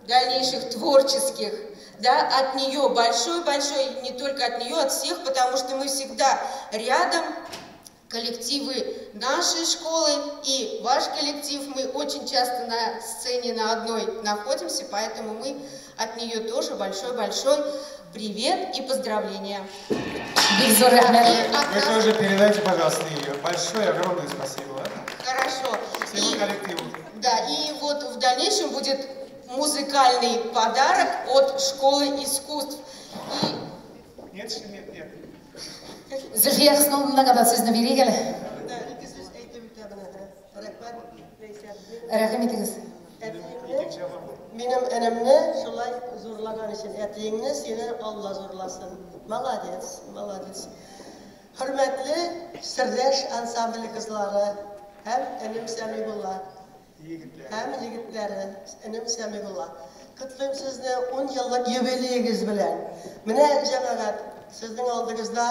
Speaker 13: дальнейших творческих, да, от нее большой-большой, не только от нее, от всех, потому что мы всегда рядом, коллективы нашей школы и ваш коллектив, мы очень часто на сцене на одной находимся, поэтому мы от нее тоже большой-большой привет и поздравления.
Speaker 12: Вы тоже передайте, пожалуйста, ее. Большое, огромное спасибо.
Speaker 13: Хорошо.
Speaker 12: Всему коллективу.
Speaker 13: Да, и вот в дальнейшем будет музыкальный подарок от школы искусств. И...
Speaker 12: Нет, нет, нет.
Speaker 1: Зөлфия Хөснуллинага да сүзне бирик әле.
Speaker 15: Ике сүз әйтеп үтәм менә. Рәхмәт, Ләйсән.
Speaker 1: Рәхим итегез.
Speaker 15: Минем энемне шулай зурлаган өчен әтиеңне сине Алла зурласын. Молодец, молодец. Хөрмәтле Сердәш ансамбле кызлары һәм энем Сәмигулла. Һәм егетләре, энем Сәмигулла. Котлыйм сезне 10 еллык юбилеегез белән. Менә җәмәгать, сезнең алдыгызда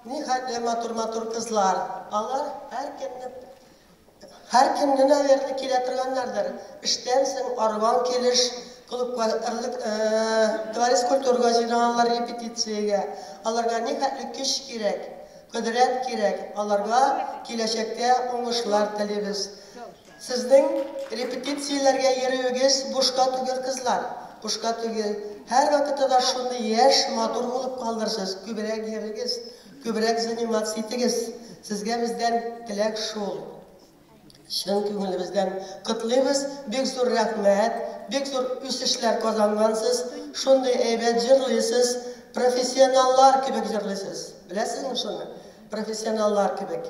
Speaker 15: нихәтле матур-матур кызлар. Алар һәр көнне, наверное, килә торганнардыр. Эштән соң арган килеш клубка, дворец культурага җыйналалар репетициягә. Аларга нихәтле көч кирәк, кодрәт кирәк. Аларга киләчәктә уңышлар телибез. Сезнең репетицияләргә йөрүегез бушка түгел, кызлар. Бушка түгел. Һәрвакытта да шундый яшь, матур булып калырсыз. Күбрәк йөрегез, күбрәк заниматься итегез. Сезгә бездән теләк шул. Чын күңелебездән котлыйбыз. Бик зур рәхмәт. Бик зур үсешләр казангансыз. Шундый әйбәт җырлыйсыз. Профессионаллар кебек җырлыйсыз. Беләсезме шуны? Профессионаллар кебек.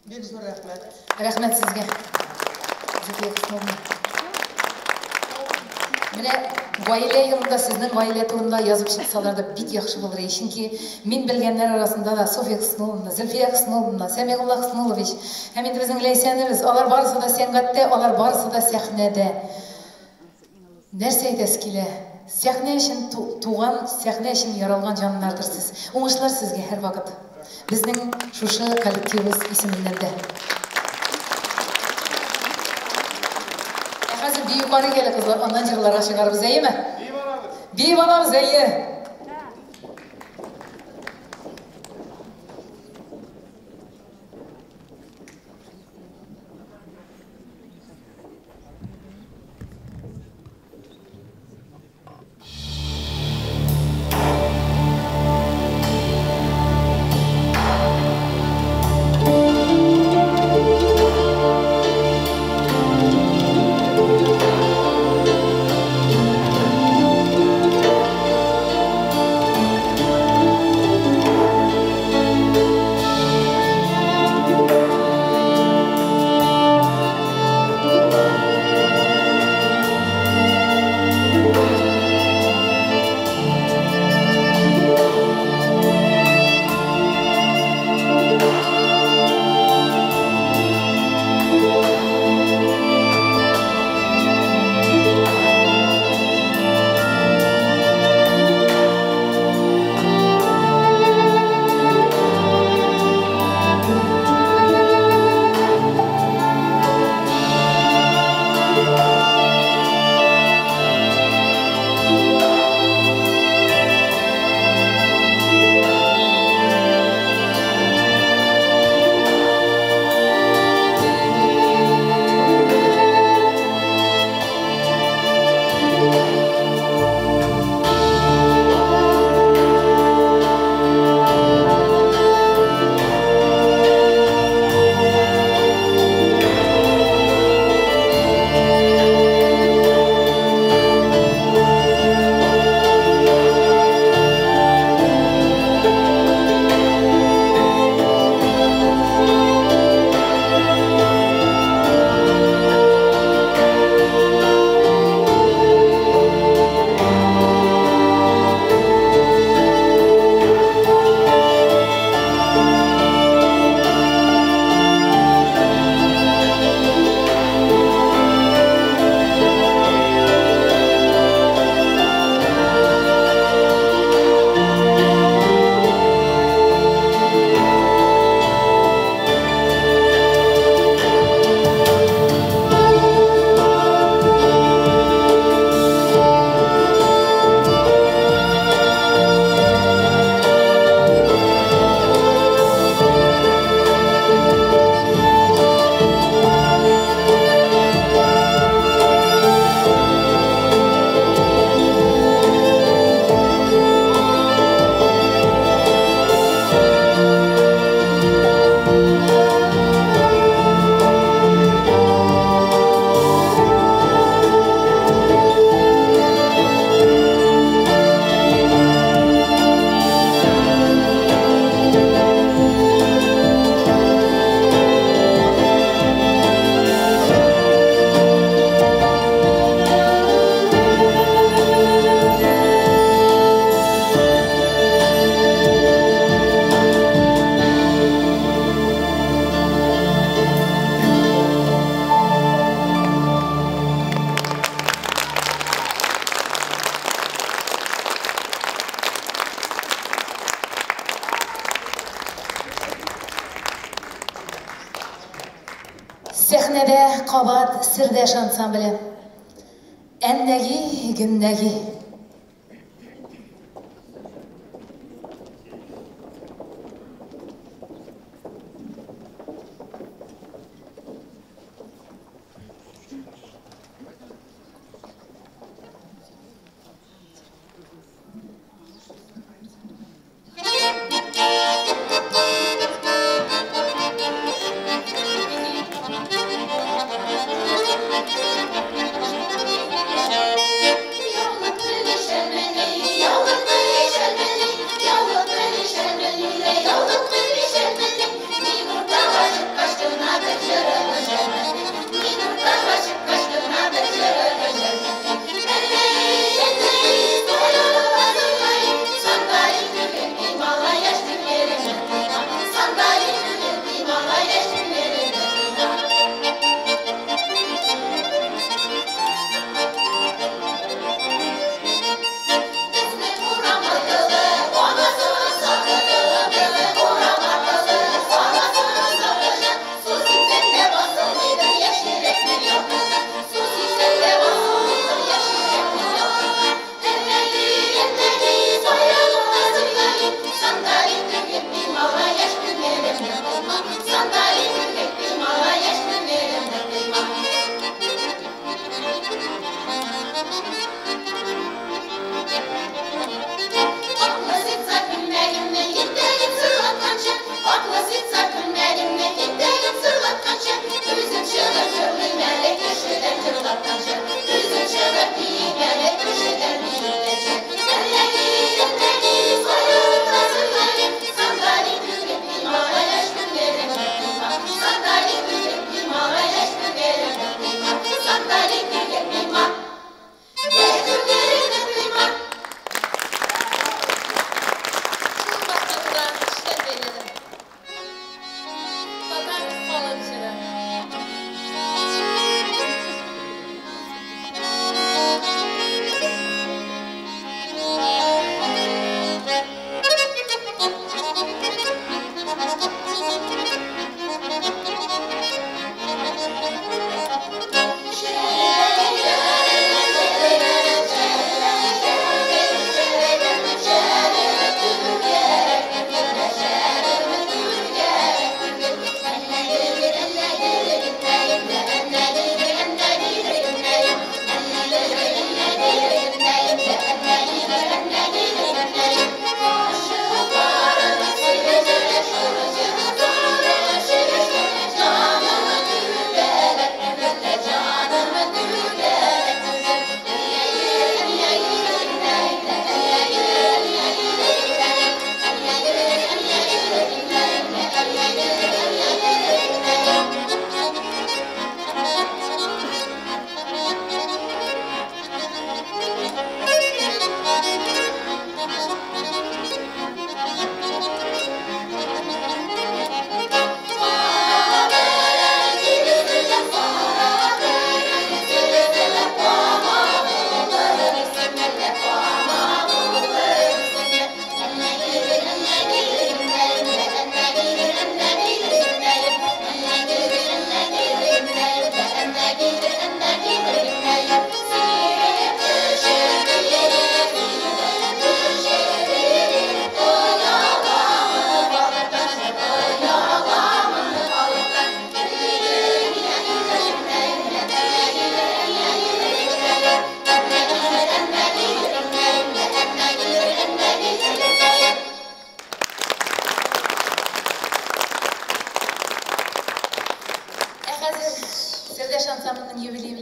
Speaker 15: Бик зур рәхмәт.
Speaker 1: Рәхмәт сезгә. Зөлфия Хөснулловна. Менә гаилә елында сезнең гаилә турында язып чыксалар да бик яхшы булыр иде. Чөнки мин белгәннәр арасында да Софья Хөснулловна, Зөлфия Хөснулловна, Сәмигулла Хөснуллович һәм инде безнең Ләйсәнебез, алар барысы да сәнгатьтә, алар барысы да сәхнәдә. Нәрсә әйтәсе килә? Сәхнә өчен туган, сәхнә өчен яралган җаннардыр сез. Уңышлар сезгә һәрвакыт. Безнең шушы коллективыбыз исеменнән дә. Ә хәзер бию карыйк әле, кызлар, аннан җырларга чыгарбыз, әйеме?
Speaker 12: Биеп алабыз.
Speaker 1: Биеп алабыз, әйе. Сәхнәдә кабат Сердәш ансамбле. Әннәги, геннәги.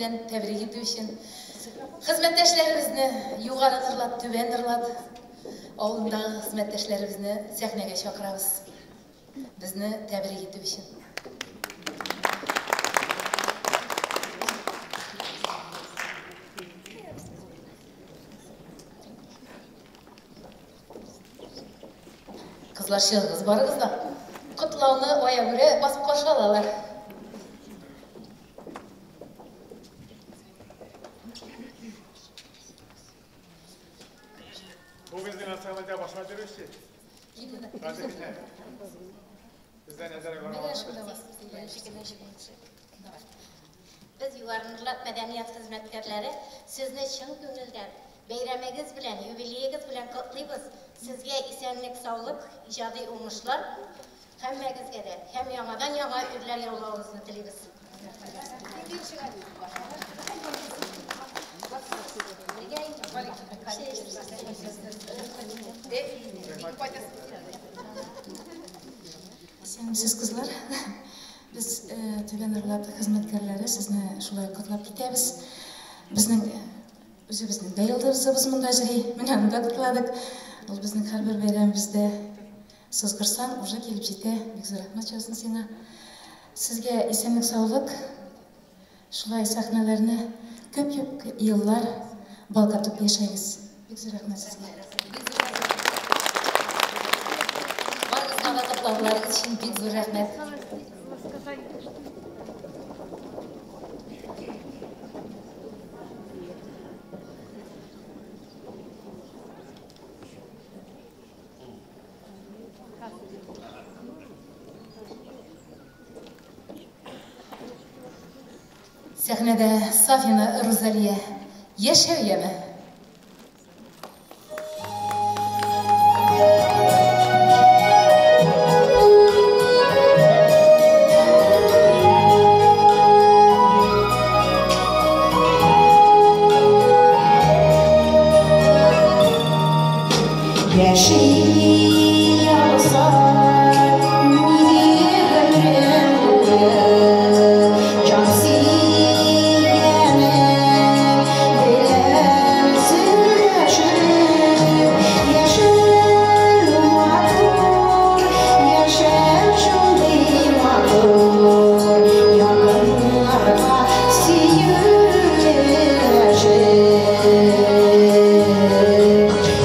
Speaker 1: белән тәбрик итү өчен хезмәттәшләребезне Югары Норлат, Түбән Норлат авылындагы хезмәттәшләребезне сәхнәгә чакырабыз. Безне тәбрик итү өчен. Кызлар, чыгыгыз барыгыз да. Котлауны аягүрә басып каршы алалар.
Speaker 12: Бу безнең ансамбльдә башка йөрүче. Бездә нәзәрә
Speaker 4: Без Югары Норлат мәдәният хезмәткәрләре сезне чын күңелдән бәйрәмегез белән, юбилеегез белән котлыйбыз. Сезгә исәнлек, саулык, иҗади уңышлар һәммәгезгә дә һәм яңадан яңа үрләр яулавыгызны телибез.
Speaker 1: Исәнмесез, кызлар. Без Түбән Норлат хезмәткәрләре сезне шулай котлап китәбез. Безнең үзебезнең дә йолдызыбыз монда йөри. Менә аны да котладык. Ул безнең һәрбер бәйрәмебездә сызгырсаң, уже килеп җитә. Бик зур рәхмәт яусын сиңа. Сезгә исәнлек, саулык. Шулай сәхнәләрне күп-күп еллар балкытып яшәгез. Бик зур рәхмәт сезгә. Барыгызга да котлауларыгыз өчен бик зур рәхмәт. Сәхнәдә Сафина Рузалия. Яшәү яме.
Speaker 9: Яши алсам, гомерем буе, җан сөйгәнем белән сөйләшеп, яшәү матур, яшәү шундый матур, якыннарга сөю өләшеп.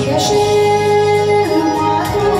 Speaker 9: Яшәү матур,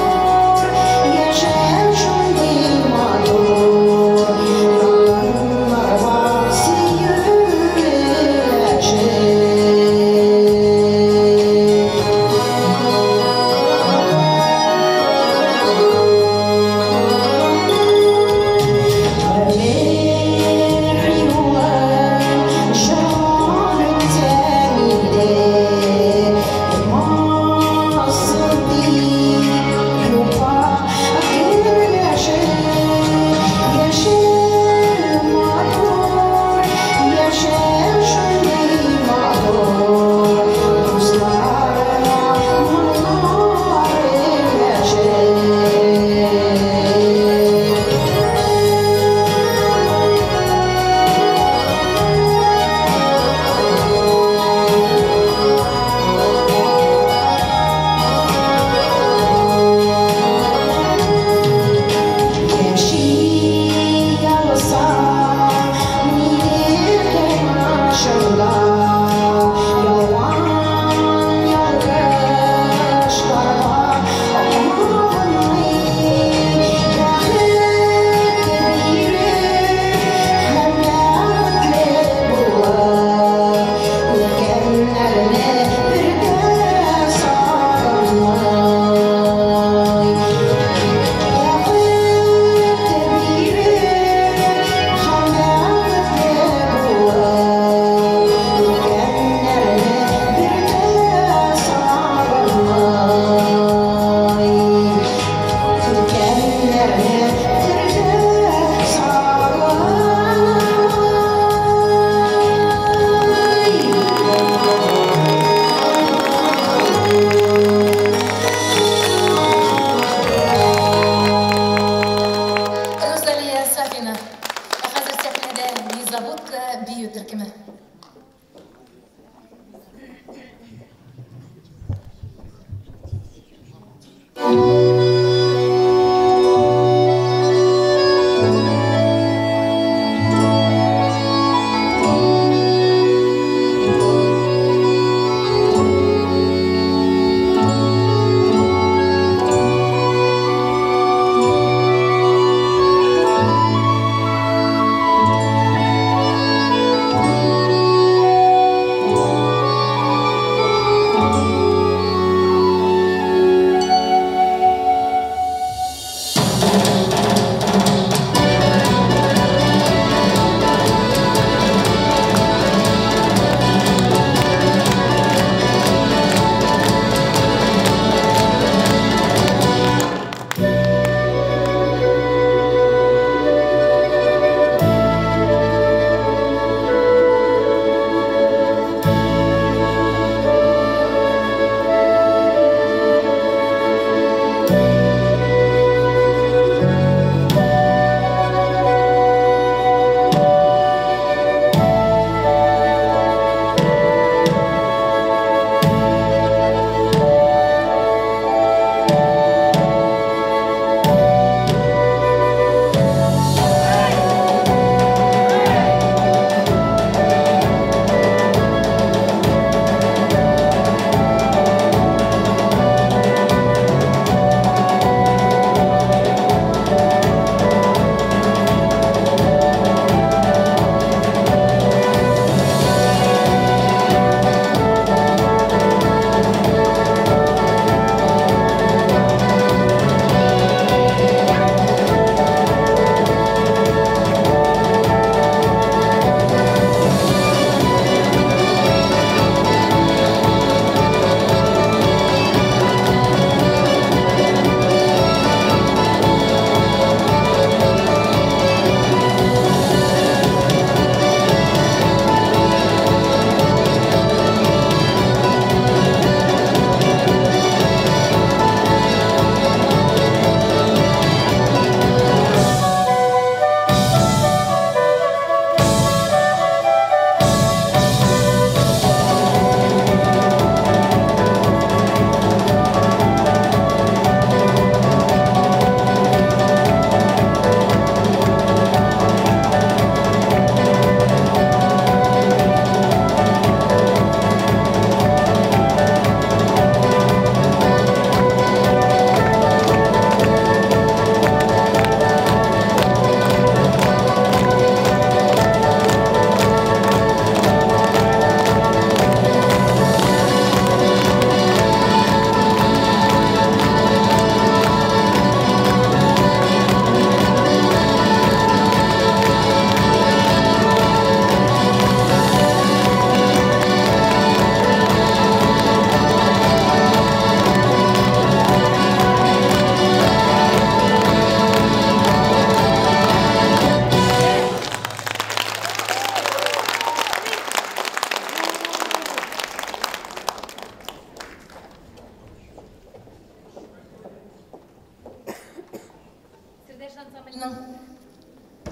Speaker 1: ансамбленең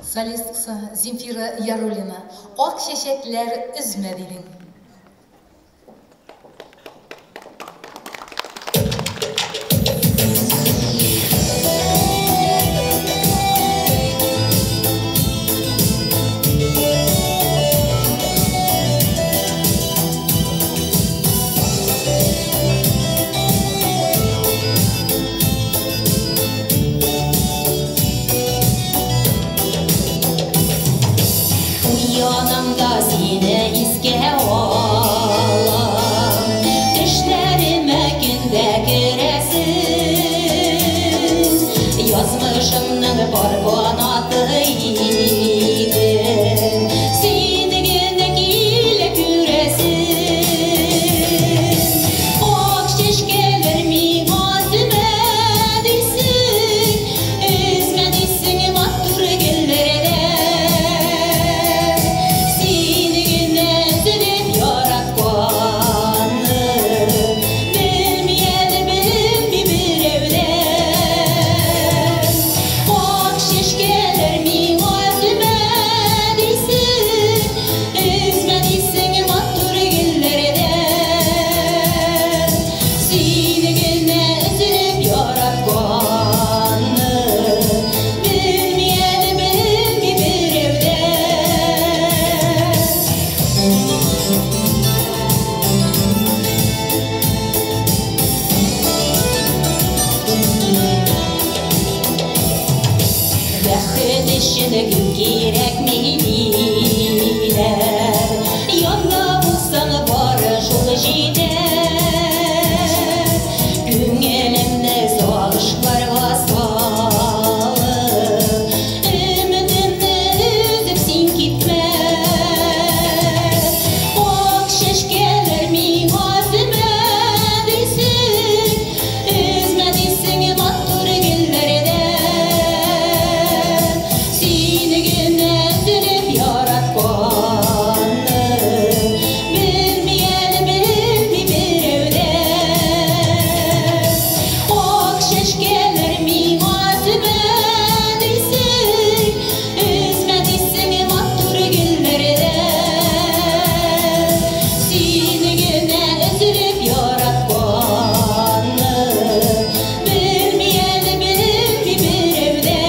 Speaker 1: солисткасы Земфира Яруллина. Ак чәчәкләр өзмә дидең.
Speaker 14: Уянам да сине искә алам, Төшләремә көндә керәсең. Язмышымның пар канаты идең, Син генә килә күрәсең. Ак чәчкәләр миңа өзмә дисең, Өзмә дисең матур гөлләрдән. Сине генә өзелеп яратканны белми әле, белми берәү дә. Ак чәчкәләр миңа өзмә дисең, Өзмә дисең матур гөлләрдән. Сине генә өзелеп яратканны белми әле, белми берәү дә. Бәхет өчен күп кирәкми диләр, Янда булсаң бары шул җитә. Күңелемне сагышларга салып, Өметемне өзеп син китмә. Ак чәчкәләр миңа өзмә дисең, Өзмә дисең матур гөлләрдән. Сине генә өзелеп яратканны белми әле, белми берәү дә. Ак чәчкәләр миңа өзмә дисең, Өзмә дисең матур гөлләрдән. Сине генә өзелеп яратканны белми әле, белми берәү дә.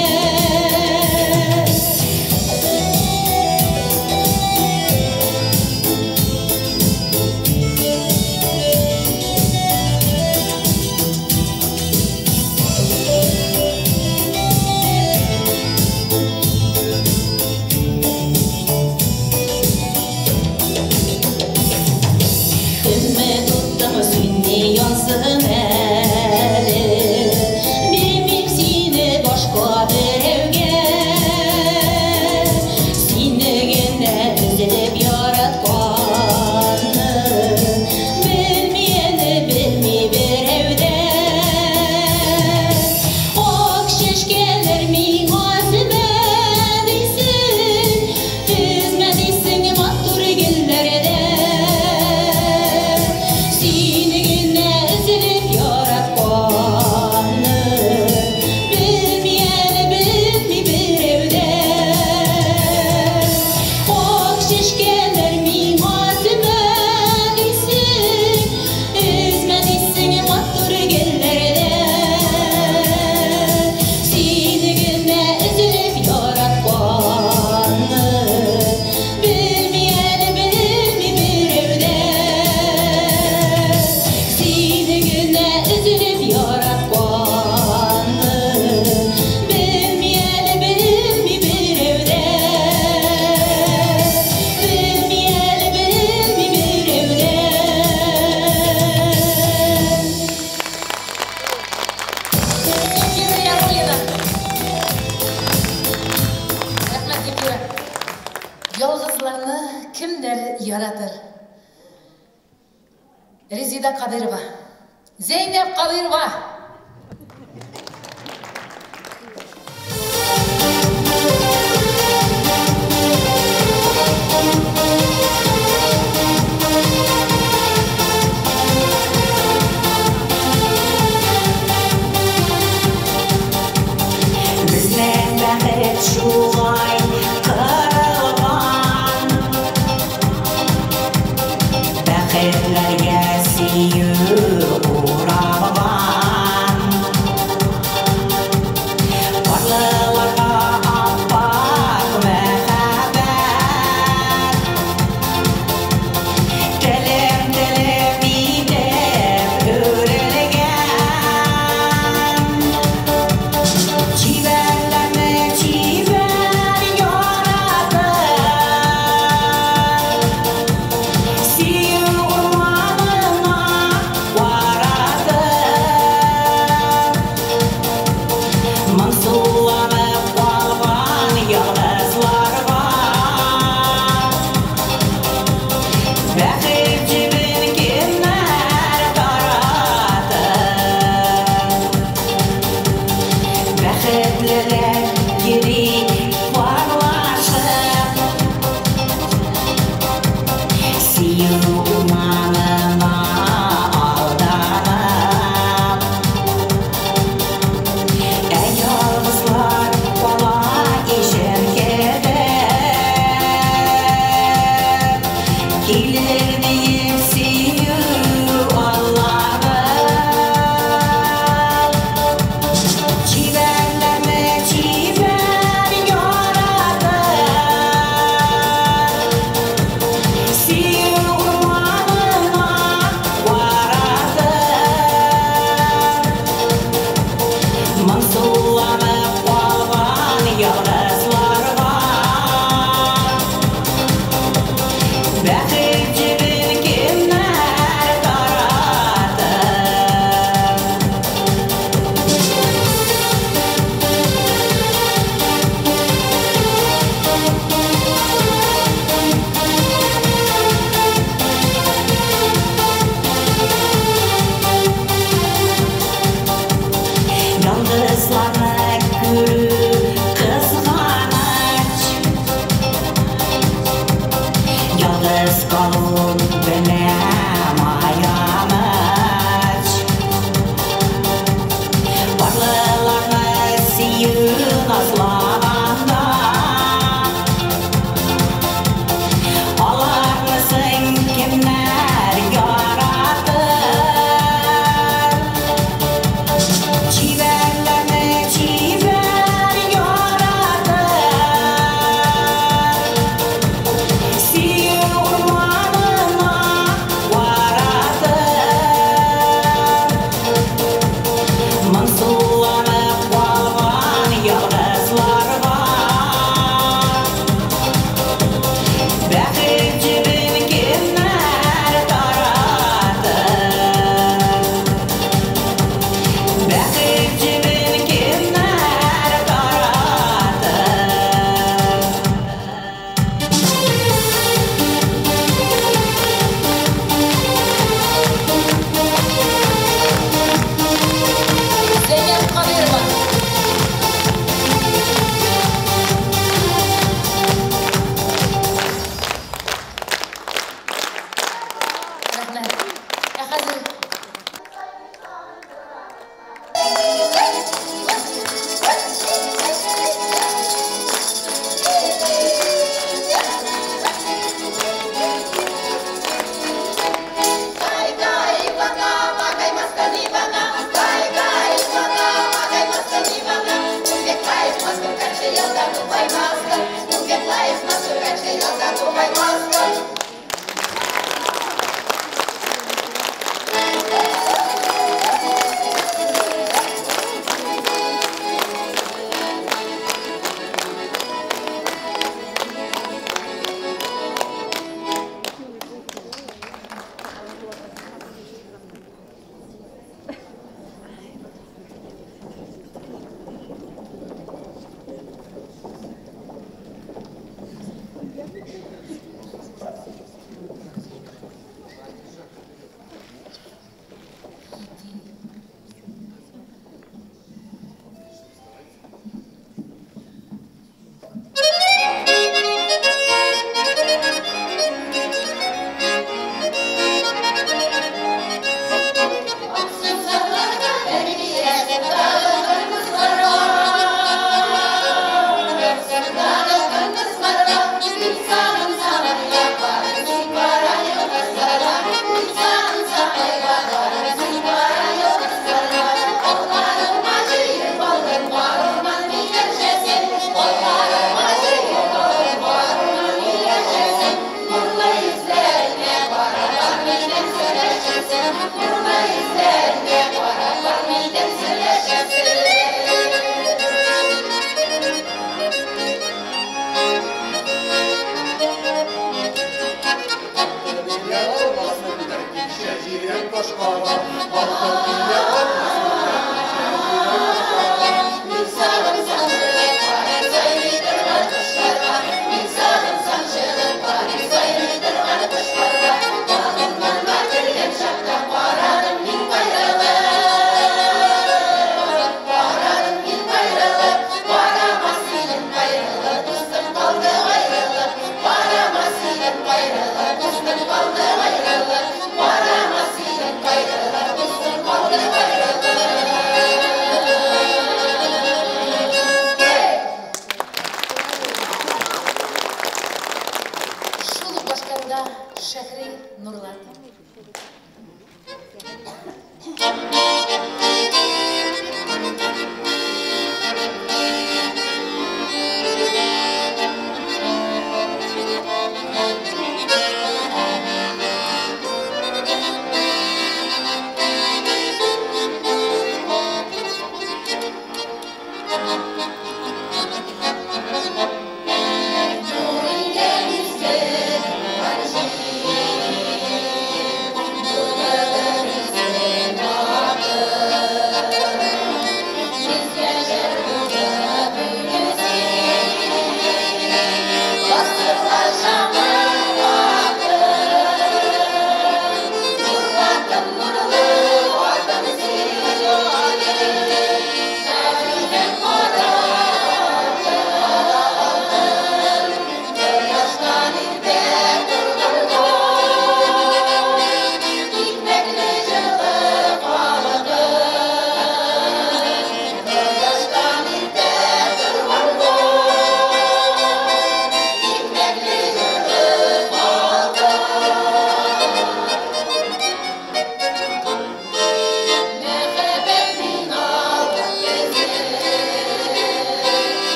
Speaker 14: Өмет уттым сүнми янсын әле, Бирмим сине башка берәүгә. Сине генә өзелеп яратканны белми әле, белми берәү дә. Ак чәчкәләр миңа өзмә дисең, Өзмә дисең матур гөлләрдән. Сине генә өзелеп яратканны белми әле, белми берәү дә. Ак чәчкәләр миңа өзмә дисең, Өзмә дисең матур гөлләрдән. Сине генә өзелеп яратканны белми әле, белми берәү дә. Сине генә өзелеп яратканны белми әле, белми берәү дә. Белми әле, белми берәү дә.
Speaker 1: Земфира Яруллина. Рәхмәт, Земфира. Ялгызларны кемнәр яратыр? Резида Кадырова. Зәйнәб Кадырова.
Speaker 14: Безләр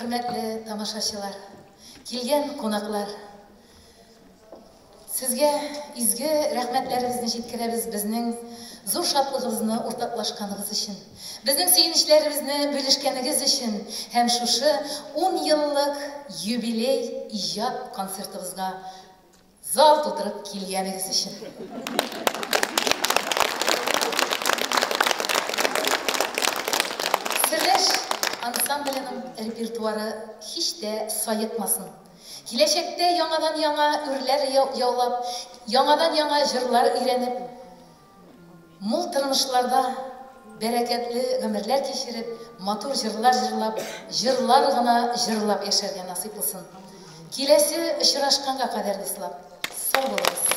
Speaker 1: Хөрмәтле тамашачылар, килгән кунаклар, сезгә изге рәхмәтләребезне җиткерәбез безнең зур шатлыгыбызны уртаклашканыгыз өчен, безнең сөенечләребезне бүлешкәнегез өчен һәм шушы 10 еллык юбилей иҗат концертыбызга зал тутырып килгәнегез өчен. Сердәш ансамбленең репертуары һич тә саекмасын. Киләчәктә яңадан-яңа үрләр яулап, яңадан-яңа җырлар өйрәнеп, мул тормышларда бәрәкәтле гомерләр кичереп, матур җырлар җырлап, җырлар гына җырлап яшәргә насыйп булсын. Киләсе очрашканга кадәр, дуслар, сау булыгыз.